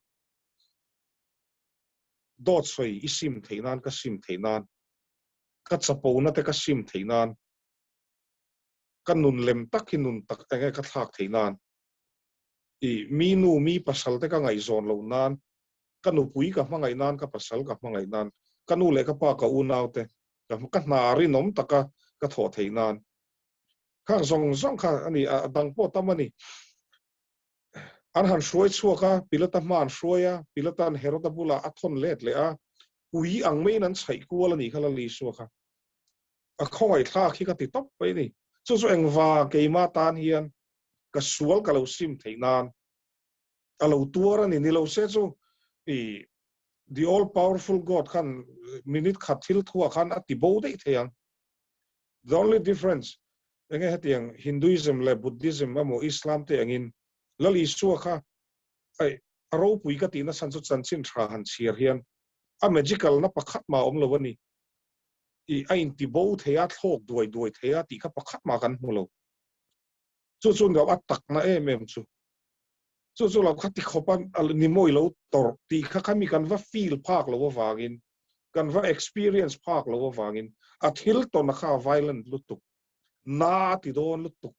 Speaker 3: Dawt sawi i sim theih nan ka sim theih nan, ka chapo na te ka sim theih nan, ka nun lem tak hi nun tak enge ka thlak theih nan, i mi nu mi pasal te ka ngaihzawn loh nan, ka nupui ka hmangaih nan, ka pasal ka hmangaih nan, ka nu leh ka pa ka unau te ka hna rinawm taka ka thawh theih nan. Khang zawng zawng kha a ni, a dang pawh tam a ni. An han hruai chhuak a, Pilata hma an hruai a, Pilata'n Heroda bulah a thawn let leh a, ui ang maiin an chhaih kual a nih kha Lal Isua kha. A khawngaihthlak hi ka ti tawp mai a ni. Chu chu engva keima tan hian ka sual ka lo sim theih nan a lo tuar a ni. Ni lo se chu i the all powerful God khan minute khat thil thuah khan a ti bo daih thei ang. The only difference enge hetiang Hinduism leh Buddhism emaw Islam te angin Lal Isua kha ai a ropui ka tihna chhan chu chanchin tha han chhiar hian a magical na pakhat mah a awm lo a ni. I a inti bo thei a, thlawk duai duai thei a tih kha pakhat mah kan hmu lo. Chu chu ni lo a takna em em chu. Chu chu lo kha ti khawp a ni mawi lo tawrh tih kha kha mi kan va feel phak lo avangin, kan va experience phak lo avangin a thil tawn a kha a violent lutuk, na a ti dawn lutuk.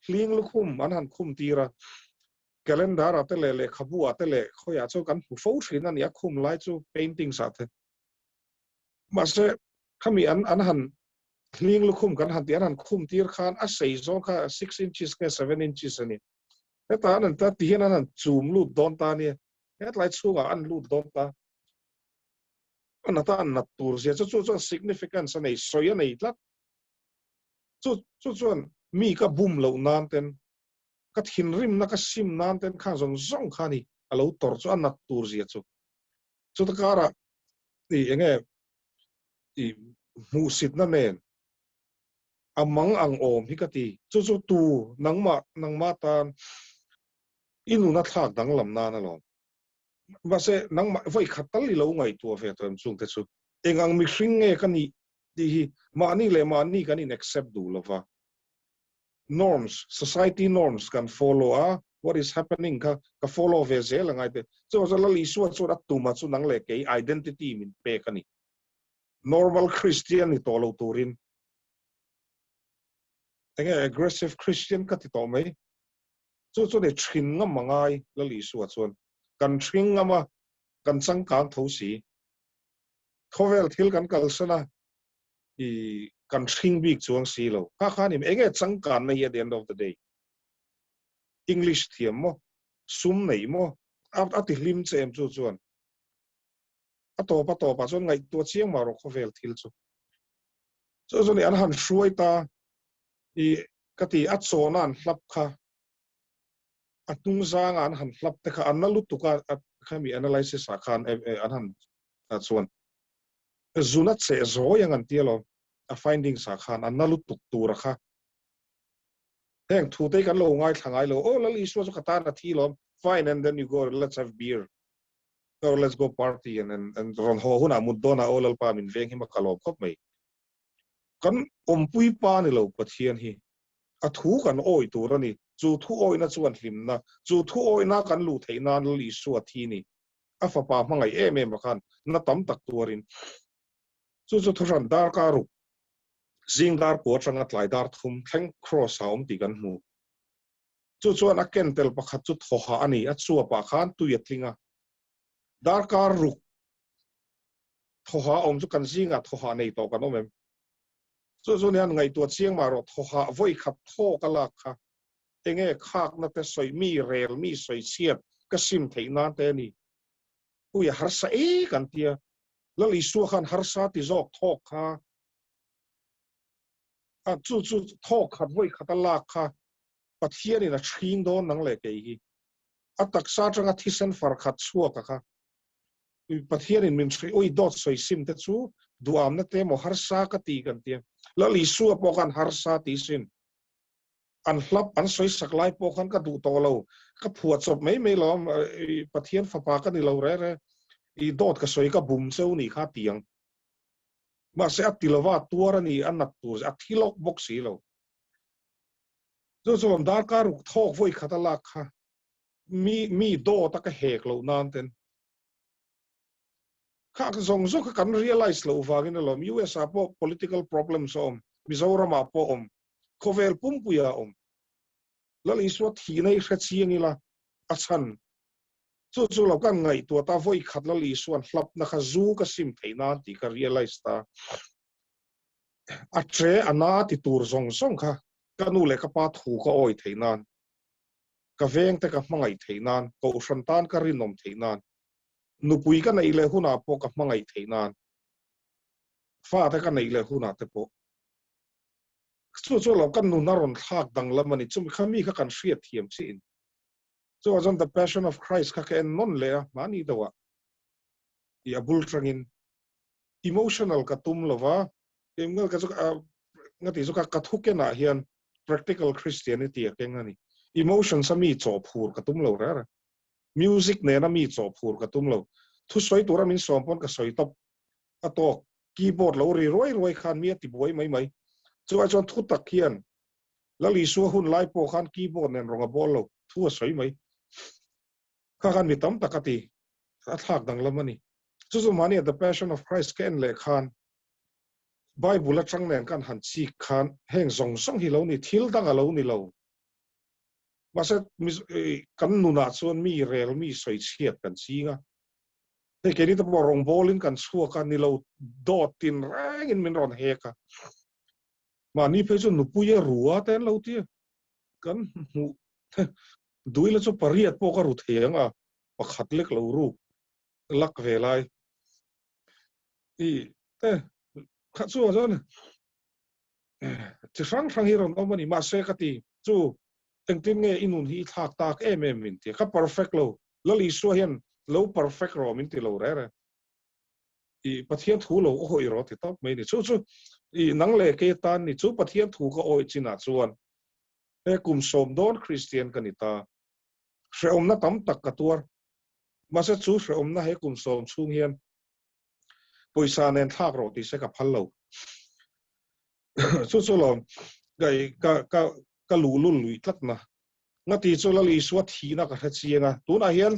Speaker 3: Hling lukhum an han khum tir a, calendar ah te leh lehkhabu ah te leh khawiah chuan kan hmu fo thin a ni a khum lai chu paintings ah te. Mahse khami an an han hling lukhum kan han tih an han khum tir khan a sei zawng kha 6 inches nge 7 inches a ni. Heta an han ta ti hian an han chum lut dawn ta a nia. Hetlai chhungah an lut dawn ta. An ata an nat tur zia chu chu chuan significance a nei, sawi a nei tlat. Chu chu chuan mi ka bum loh nan ten, ka thinrimna ka sim nan ten khang zawng zawng kha a ni. a lo tawrh chu a nat tur zia chu. Chuta karah i enge i hmuhsitna nen a mang ang awm hi ka ti. Chu chu tu nangmah nangmah tan i nuna thlak danglam nan alawm. Mahse nangmah vawi khat tal i lo ngaihtuah ve tawh em chungte chu eng ang mihring nge ka nih tih hi mahni leh mahni kan in accept duh lova. Norms, society norms kan follow a, what is happening kha ka follow ve zel a ngai te. Chuvang chuan Lal Isua chuan a tuma chu nang leh kei identity min pek a ni. Normal Christian ni tawh lo turin enge aggressive Christian ka ti tawh mai. Chu chuan i thin ngam a ngai Lal Isua chuan. Kan thring ngam a, kan changkang tho si. Khawvel thil kan kalsan a, i kan hring bik chuang si lo. Kha khan im enge changkanna hi at the end of the day. English thiam maw? Sum nei maw? A a ti hlim che em chu chuan. A tawp a tawpah chuan ngaihtuah chiang mah rawh khawvel thil chu. Chu chuan i an han hruai ta i ka ti a chawna an hlap kha a hnung zanga an han hlap te kha an na lutuk a khami analysis ah khan an han chuan zuna cheh zawi ang an ti alawm a findings ah khan a na lutuk tur a kha heng thu te kan lo ngaithla ngai lo oh Lal Isua chu ka tan a thi lawm fine and then you go let's have beer or let's go party and and, and rawn haw hunah mut dawnah oh Lalpa min veng hi ma ka lawm khawp mai kan awmpui pa ni lo Pathian hi a thu kan awi tur a ni chu thu awina chuan hlimna chu thu awina kan luh theih nan Lal Isua thi ni a fapa hmangaih em em a khan na tam tak tuarin chu chu thuhran darkar ruk zing dar pua atanga tlai dar thum thleng cross a awm tih kan hmu. Chu chuan a ken tel pakhat chu thawha a ni, a chuapah khan tui a tling a. Darkar ruk thawha awm chu kan zingah thawha nei tawh kan awm em? Chu chu nian ngaihtuah chiang mah rawh thawha vawi khat thawk a lak kha enge khakna te sawi mi rel mi sawi chhiat ka sim theih nan te a ni. Ui a harsa e kan tia. Lal Isua khan harsa ti zawk thawk kha a chu chu thawk khat vawi khat a lak kha Pathianin a chhing dawn nang leh kei hi. A taksa atanga thisen far khat chhuak a kha. Pathianin min hri ui dawt sawi sim te chu duamna te emaw harsa ka ti kan tia. Lal Isua pawh khan harsa ti sin. An hlap an sawi sak lai pawh khan ka duh tawh lo, ka phuah chawp mai mai lo, Pathian fapa ka ni lo re re, i dawt ka sawi ka bum cheu nih kha ti ang. Mahse a ti lova tuar a ni, a nat tur a thi lawk bawk si lo. Chu chuan darkar ruk thawk vawi khat a lak kha mi mi dawt a ka hek loh nan ten kha zawng zawng kha kan realize loh vangin alawm US ah pawh political problems a awm, Mizoram ah pawh awm, Khawvel pumpuia a awm. Lal Isua thihna i hre chiang ila a chhan. Chu chu lo kan ngaihtuah ta vawi khat Lal Isua'n hlapna kha zu ka sim theih nan tih ka realize ta. A che a na ti tur zawng zawng kha ka nu leh ka pa thu ka awi theih nan, ka vengte ka hmangaih theih nan, kohhran tan ka rinawm theih nan, nupui ka neih leh hunah pawh ka hmangaih theih nan, fate ka neih leh hunah te pawh. Chu chu lo kan nun a rawn thlak danglam a ni. Chumi kha mi kha kan hriat thiam chiah in. Chuvang chuan The Passion of Christ kha ka en nawn leh a, mahni deuhah i a bul tangin emotional ka tum lova, eng ka chu nga tih chu ka ka thu kenah hian practical Christianity a keng a ni. Emotions a mi chaw phur ka tum lo reng reng. Music nena mi chaw phur ka tum lo. Thusawi tura min sawm pawn ka sawi tawp. A tawk, keyboard lo ri ruai ruai khan mi a ti buai mai mai. Chuvai chuan thu tak hian Lal Isua hun lai pawh khan keyboard nen rawng a bawl lo, thu a sawi mai. Kha khan mi tam tak a ti, a thlak danglam a ni. Chu chu mahni a The Passion of Christ ka en leh khan Bible atang nen kan han chik khan heng zawng zawng hi lo ni, thil dang a lo ni lo. Mahse kan nunah chuan mi rel mi sawi chhiat kan ching a. Hei keini te pawh rawngbawlin kan chhuak a, nilo dawt tin rengin min rawn hek a. Mahni phei chu nupui a ru a te an lo ti a, kan hmuh duila chu pariat pawh ka ru thei ang a, pakhat lek lo ruk lak ve lai. I te kha chu chuan chi hrang hrang hi rawn awm a ni, mahse ka ti chu engtin nge i nun hi i thlak tak em em min ti a, ka perfect lo. Lal Isua hian lo perfect rawh min ti lo rere. I Pathian thu lo awih rawh ti tawp mai ni. Chu chu i nang leh kei atan ni chu Pathian thu ka awih chinah chuan he kum sawm dawn Kristian ka ni ta. Hrehawmna tam tak ka tuar. Mahse chu hrehawmna he kum sawm chhung hian pawisa nen thlak rawh tih se ka phal lo. Chu chu lawm ka ka ka ka luhlul luih tlat na. Ngati chu Lal Isua thihna ka hre chiang a, tunah hian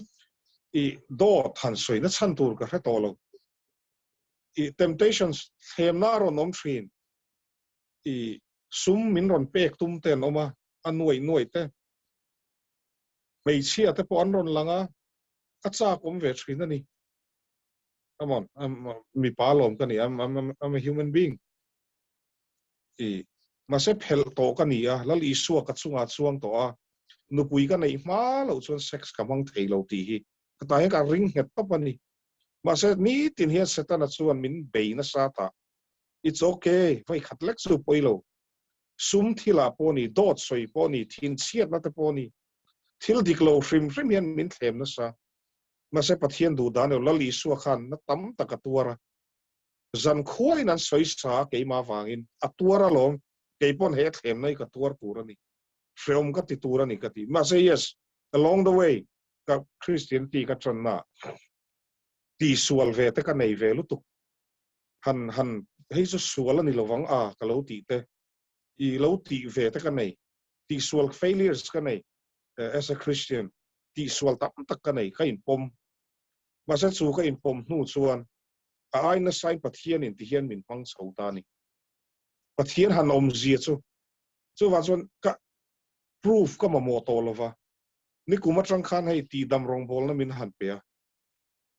Speaker 3: i dawt han sawi na chhan tur ka hre tawh lo. I temptations thlemna a rawn awm thin. I sum min rawn pek tum te an awm a, a nuaih nuaih te. Hmeichhia te pawh an rawn lang a, a chak awm ve thin a ni. Come on, mipa lawm ka ni, I'm, I'm, I'm a human being. I mahse phelh tawh ka ni a, Lal Isua ka chungah chuang tawh a, nupui ka neih hma loh chuan sex ka hmang thei lo tih hi ka tah hian ka ring nghet tawp a ni. Mahse nitin hian Setana chuan min bei nasa ta. It's okay, vawi khat lek chu pawi lo. Sum thilah pawh ni, dawt sawi pawh ni, thinchhiatna te pawh ni, thil dik lo hrim hrim hian min thlem nasa. Mahse Pathian duh dan emaw Lal Isua khan na tam tak a tuar a, zan khuain an sawi sa a keimah avangin a tuar alawm, kei pawn he thlemna hi ka tuar tur a ni, hreawm ka ti tur a ni ka ti. Mahse yes, along the way ka Christianity ka tanna ah tihsual ve te ka nei ve lutuk, han han hei chu sual a ni lovang a ka lo tih te, i lo tih ve te ka nei, tihsual failures ka nei as a Christian. tihsual tam tak ka nei, ka inpawm. Mahse chu ka inpawm hnu chuan a ai nasain Pathianin ti hian min hmang chho ta a ni. Pathian han awmzia chu chuvang chuan ka proof ka mamawh tawh lova, nikum atang khan hei tihdam rawngbawlna min han pe a,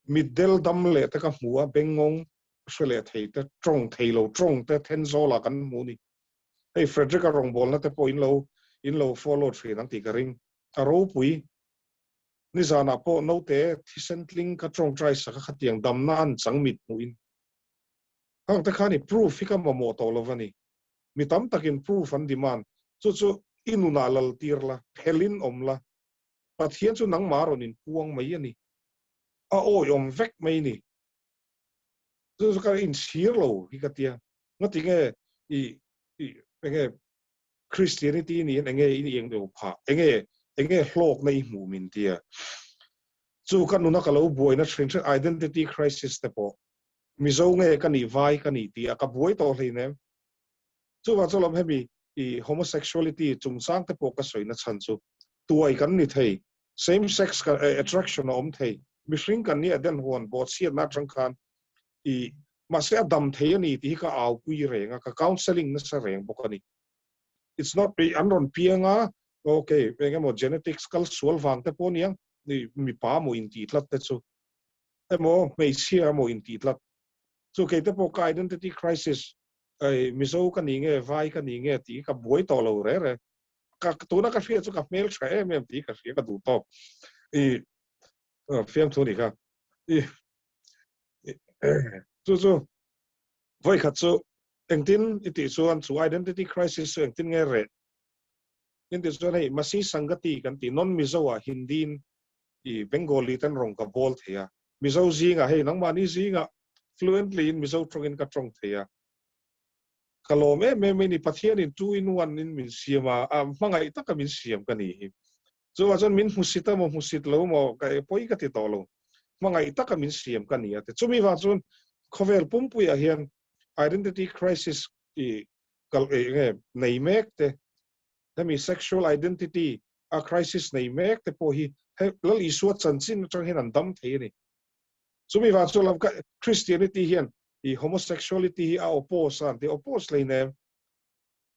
Speaker 3: mitdel dam leh te ka hmu a, bengngawng hre leh thei te, tawng thei lo tawng te Thenzawla kan hmu a ni. Hei Frederick-a rawngbawlna te pawh in lo in lo follow thin ang tih ka ring. A ropui. Nizanah pawh naute thisen tling ka tawngtai sak a khatiang damna an chang mit hmuhin. Hang te khan i proof hi ka mamawh tawh lo va ni. Mi tam takin proof an demand. Chu chu i nunah lal tir la, phelin awm la. Pathian chu nangmah rawn inpuang mai a ni. A awihawm vek mai ni. Chu chu ka inchhir lo hi ka tia. Ngatinge i i enge Christianity niin enge in ieng deuh phah, enge enge hlawkna i hmuh min tia. Chu ka nuna ka lo buaina thin thin identity crisis te pawh Mizo nge ka nih vai ka nih tia ka buai tawh hleinem. Chuvang chu lawm hemi i homosexuality chungchang te pawh ka sawina chhan chu tuai kan ni thei, same sex attraction a awm thei, mihring kan nih a den huan bawhchhiatna atang khan I, mahse a dam thei a ni tih hi ka aupui reng a, ka counselling nasa reng bawk a ni. It's not i an rawn piang a, okay, eng emaw genetics kal sual vang te pawh a niang, i mipa maw intih tlat te chu, emaw hmeichhia maw intih tlat. Chu kei te pawh ka identity crisis, i Mizo ka ni nge vai ka ni nge tih hi ka buai tawh lo re re. Ka tuna ka hria chu ka hmeltha em em tih hi ka hria ka duh tawk. I fiamthu a nih kha. I Chu chu vawikhat chu engtin i tih chuan chu identity crisis chu engtin nge reh in tih chuan hei Masi Sangati kan tih non Mizo ah Hindi in i Bengali ten rawng ka bawl thei a, Mizo zingah hei nangmahni zingah fluently in Mizo tawngin ka tawng thei a, ka lawm em em mai ni Pathian in two in one in min siam a, a hmangaih taka min siam ka ni hi. Chuvah chuan min hmusit a maw hmusit lo maw ka e pawi ka ti tawh lo. Hmangaih taka min siam ka ni a ti. Chumi vang chuan khawvel pumpuiah hian identity crisis i kal e nge nei mek te hemi sexual identity a crisis nei mek te pawh hi he Lal Isua chanchin atang hian an dam thei a ni. Chumi vang chuan lam ka Christianity hian i homosexuality hi a oppose a an ti. Oppose hleinem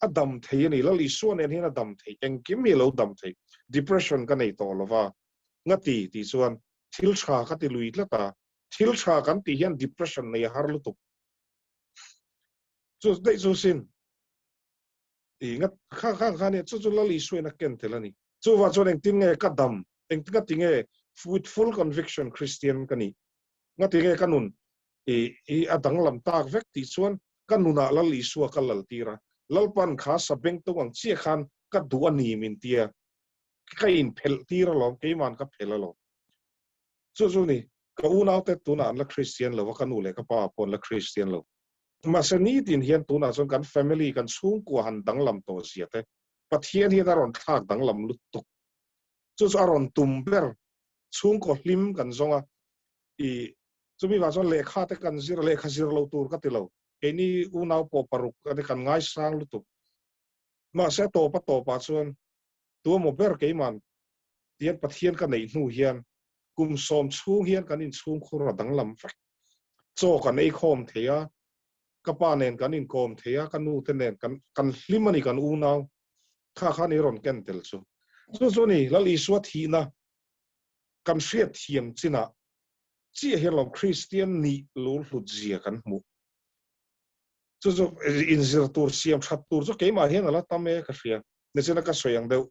Speaker 3: a dam thei a ni, Lal Isua nen hian a dam thei, engkim hi a lo dam thei, depression ka nei tawh lo va, ngati tih chuan thil tha ka ti lui tlat a, thil tha kan tih hian depression nei a har lutuk. Chu daih chu sin i ngat kha kha kha nia chu chu Lal Isua in a ken tel a ni. Chuvang chuan engtin nge ka dam, engtin ngati nge with full conviction Christian ka nih, ngati nge ka nun I i a danglam tak vek tih chuan ka nunah Lal Isua ka lal tir a, Lalpan kha sabeng tung ang chiah khan ka duh a ni min tia, ka inphelh tir alawm, keiman ka phelh alawm. Chu chu ni, ka unaute tunah an la Kristian lo a, ka nu leh ka pa pawh an la Kristian lo. Mahse nitin hian tunah chuan kan family, kan chhungkua han danglam tawh zia te, Pathian hian a rawn thlak danglam lutuk. Chu chu a rawn tum ber, chhungkaw hlim kan zawng a, i chumi vang chuan lehkha te kan zir a, lehkha zir lo tur ka ti lo, keini unau pawh paruk a ni, kan ngaisang lutuk. Mahse a tawp a tawpah chuan tuamaw ber keiman tihian Pathian ka neih hnu hian kum sawm chhung hian kan inchhungkhur a danglam vek. Chaw kan ei khawm thei a, ka pa nen kan inkawm thei a, ka nu te nen kan kan hlim a ni kan unau kha khan i rawn ken tel chu. Chu chu a ni Lal Isua thihna kan hriat thiam chinah chiah hian lo Kristian nih lur hlut zia kan hmuh. Chu chu inzir tur siam that tur chu keimah hian a la tam e ka hria. Nichina ka sawi ang deuh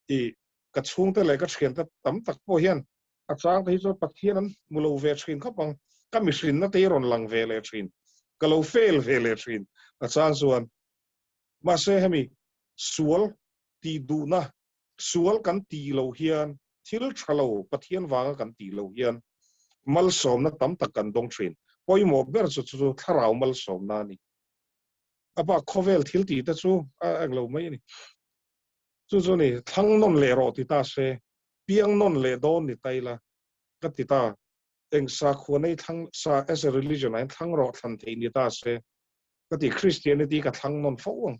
Speaker 3: i ka chhungte leh ka thiante tam tak pawh hian a changte hi chuan Pathian an hmu lo ve thin khawp ang. Ka mihrinna te hi rawn lang ve leh thin. Ka lo fail ve leh thin a chang chuan. Mahse hemi sual tih duhna, sual kan tih loh hian thil tha lo Pathian vanga kan tih loh hian malsawmna tam tak kan dawng thin. Pawimawh ber chu chu thlarau malsawmna a ni. A bak khawvel thil tih te chu a englo mai a ni. Chu chu ni, thlang nawn leh rawh ti ta se, piang nawn leh dawn ni ta ila ka ti ta. Eng sakhua nei thlang sa as a religion ah hian thlang rawh thlan theih ni ta se ka ti. Christianity ka thlang nawn fo ang.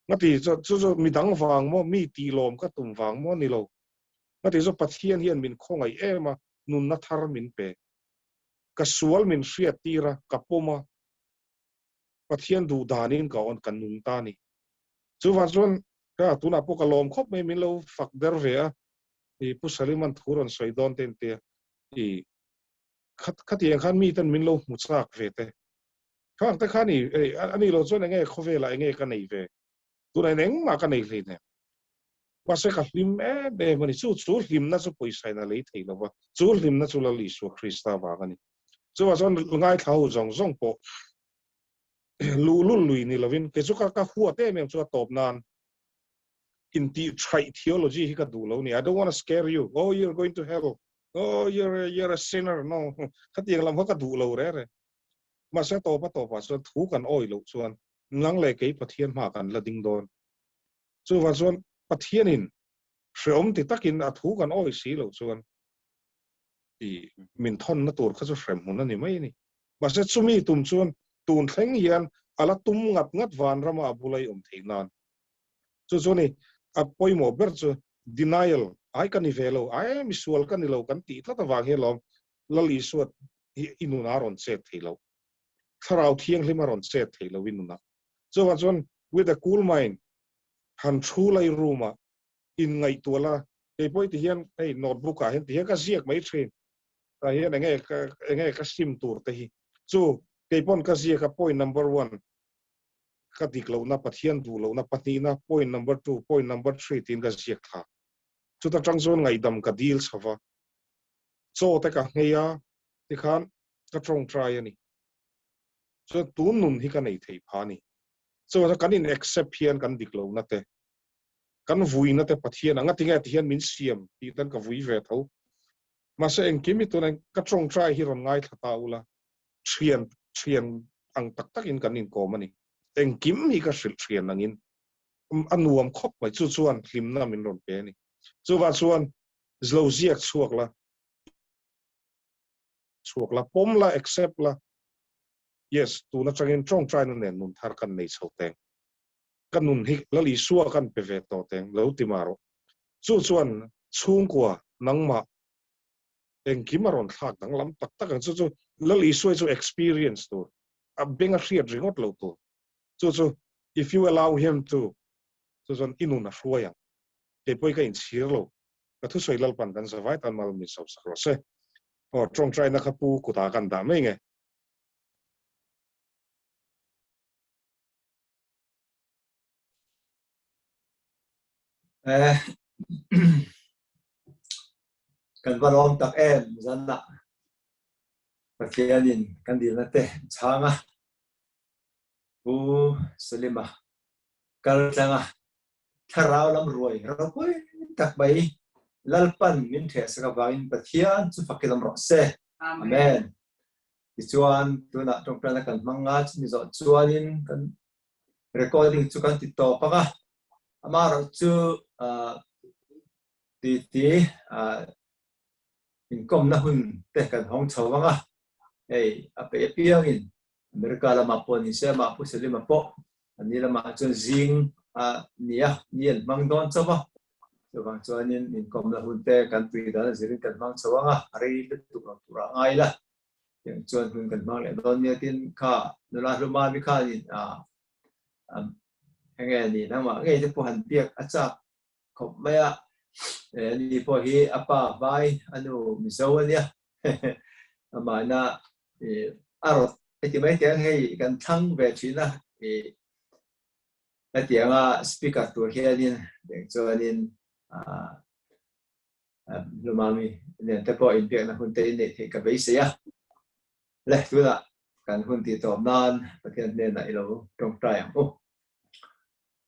Speaker 3: Nga ti chu chu chu midang vang maw, mi tih lawm ka tum vang maw ni lo. Nga ti chu Pathian hian min khawngaih em a, nunna thar min pe. Ka sual min hriat tir a, ka pawm a, Pathian duh danin ka awn ka nung ta a ni. Chuvang chuan ka tunah pawh ka lawm khawp mai min lo fak der ve a, i Pu Saliman thu rawn sawi dawn te intia i khatiang khan miten min lo hmu chak ve te. Khang te khan i a nih loh chuan enge khawvelah enge ka nei ve, tunah hian engmah ka nei hleinem. Mahse ka hlim em em a ni, chu chu hlimna chu pawisa in a lei thei lo va, chu hlimna chu Lal Isua Krista vang a ni. Chuvang chuan ngaithla ho zawng zawng pawh luhlul lui ni lovin kei chu ka ka huat em em chu a tawp nan intih thaih theology hi ka duh lo ni. I don't want to scare you, oh you're going to hell, oh you're you're a sinner, no khatiang lam kha ka duh lo re re. Mahse tawp a tawpah chuan thu kan awi loh chuan nang leh kei Pathian hma kan la ding dawn. Chuvang chuan Pathianin hreawm ti takin a thu kan awi si loh chuan i min thawnna tur kha chu hrem hmun a ni mai a ni. Mahse chumi tum chuan tun thleng hian a la tum ngat ngat vanrama a bula i awm theih nan. Chu chu ni a pawimawh ber chu denial, ai ka ni ve lo, ai misual ka ni lo kan tih tlat avang hian lawm Lal Isua hi i nunah a rawn chet thei lo. Thlarau Thianghlim a rawn chet thei lo i nunah. Chuvang chuan with a cool mind han thu lai room ah in ngaihtuah la, kei pawh ti hian hei notebook ah hian ti hian ka ziak mai thin, tah hian enge ka enge ka sim tur te hi chu kei pawn ka ziak a point number one ka dik lohna Pathian duh lohna pahnihna point number two point number three tiin ka ziak thla chuta tang chuan ngaihdam ka dil chho va chaw te ka nghei a tikhan ka tawngtai a ni. Chuan tun nun hi ka nei thei pha a ni. Chuan kan in accept hian kan dik lohna te, kan vuina te Pathian anga tinge ti hian min siam tih tan ka vui ve tho. Mahse engkim hi tunah ka tawngtai hi rawn ngaithla ta ula, thian thian ang tak takin kan inkawm a ni. Engkim hi ka hrilh thian angin a nuam khawp mai. Chu chuan hlimna min rawn pe a ni. Chuvang chuan lo ziak chhuak la. Chhuak la, pawm la, accept la. Yes, tun atangin tawngtaina nen nun thar kan nei chho teng. Ka nun hi Lal Isua kan pe ve tawh teng, lo ti mah rawh. Chu chuan chhungkua nangmah engkim a rawn thlak danglam tak tak ang. Chu chu Lal Isua hi chu experience tur, a beng a hriat ringawt lo tur. Chu chu if you allow him to, chu chuan i nun a hruai ang. Keipawh hi ka inchhir lo. Ka thusawi Lalpan kan zavai tan mal min so sak rawh se. Aw tawngtaina kha pu kutah kan dah mai nge.
Speaker 1: Eh, kan va lawm tak em zanah Pathianin kan dilna te chhanga Pu Salima kal tlanga thlarau lam ruai ropui tak mai. Lalpan min ṭhehsak avangin Pathian chu fakin awm rawh se. Amen. Tichuan, tunah ṭawngṭaina kan hmang a, chumi zawh chuanin kan recording chu kan ti tawp ang a. Amaherawhchu titi inkawmna hun te kan hawng chho ang a, hei a peih apiangin America lamah pawh ni se, amah Pu Selima pawh an ni lamah chuan zing a ni a, ni an hmang dawn chauh a. Chuvang chuanin inkawmna hun te kan tui dan a zirin kan hmang chho ang a, a rei lutuk lo turah a ngai la. Tiang chuan hun kan hmang leh dawn nia tin kha nula hluma mi khanin a enge ni nangmah ngei te pawh han biak a chak khawp mai a, ani pawh hi a pa vai a nu Mizo a nia amahna a rawt heti mai te ang hei kan thlang ve thin a hetianga speaker tur hianin eng chuanin hlumami nen te pawh inbiakna hun te inneih theih ka beisei a. Le tunah kan hun tih tawp nan Pathian hnenah i lo tawngtai ang u.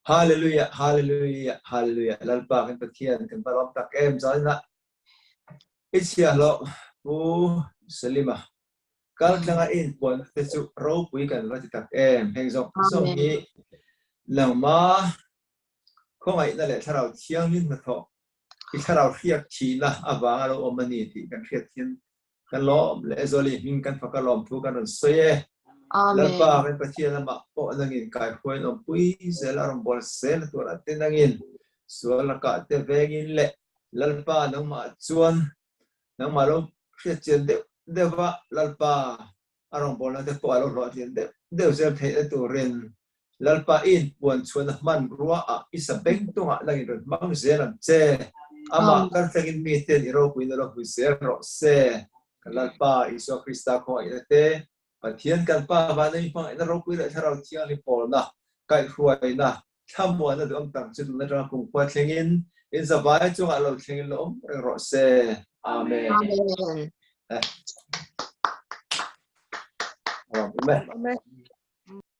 Speaker 1: Hallelujah, Hallelujah, Hallelujah. Lalpa kan Pathian kan va lawm tak em zaninah i chhiahhlawh Pu Salima kal tlanga i inpuanna te chu ropui kan va ti tak em. Heng zawng zawng hi nangma khawngaihna leh thlarau thianghlim hnathawh i thlarau hriak thihna avanga lo awm a ni tih kan hriat hian Kan lawm leh Zuali hming kan fak a lawm thu kan rawn sawi e. Lalpa kan Pathian lamah pawh nangin kaihruaiin awmpui zel a rawn bawl zel a tur a te nangin sual lakah te vengin leh Lalpa nangmah chuan nangmah lo hriatchian deuh deuh va Lalpa a rawngbawlna te pawh a lo hlawhtlin deuh deuh zel theihna turin Lalpa i inpuan chhuahna hmanrua ah i sa beng tungah langin rawn hmang zel ang che. Amah kal thlengin miten i ropuina lo hmu zel rawh se. Kan Lalpa Isua Krista khawngaihna te, Pathian kan Pa vana mi hmangaihna ropui leh Thlarau Thianghlim pawlna, kaihhruaina, thlamuanna duhawm tak chu tun atanga kumkhua thlengin in zavai chungah lo thlengin lo awm reng rawh se. Amen.
Speaker 4: Amen.
Speaker 1: Amen.
Speaker 4: Amen.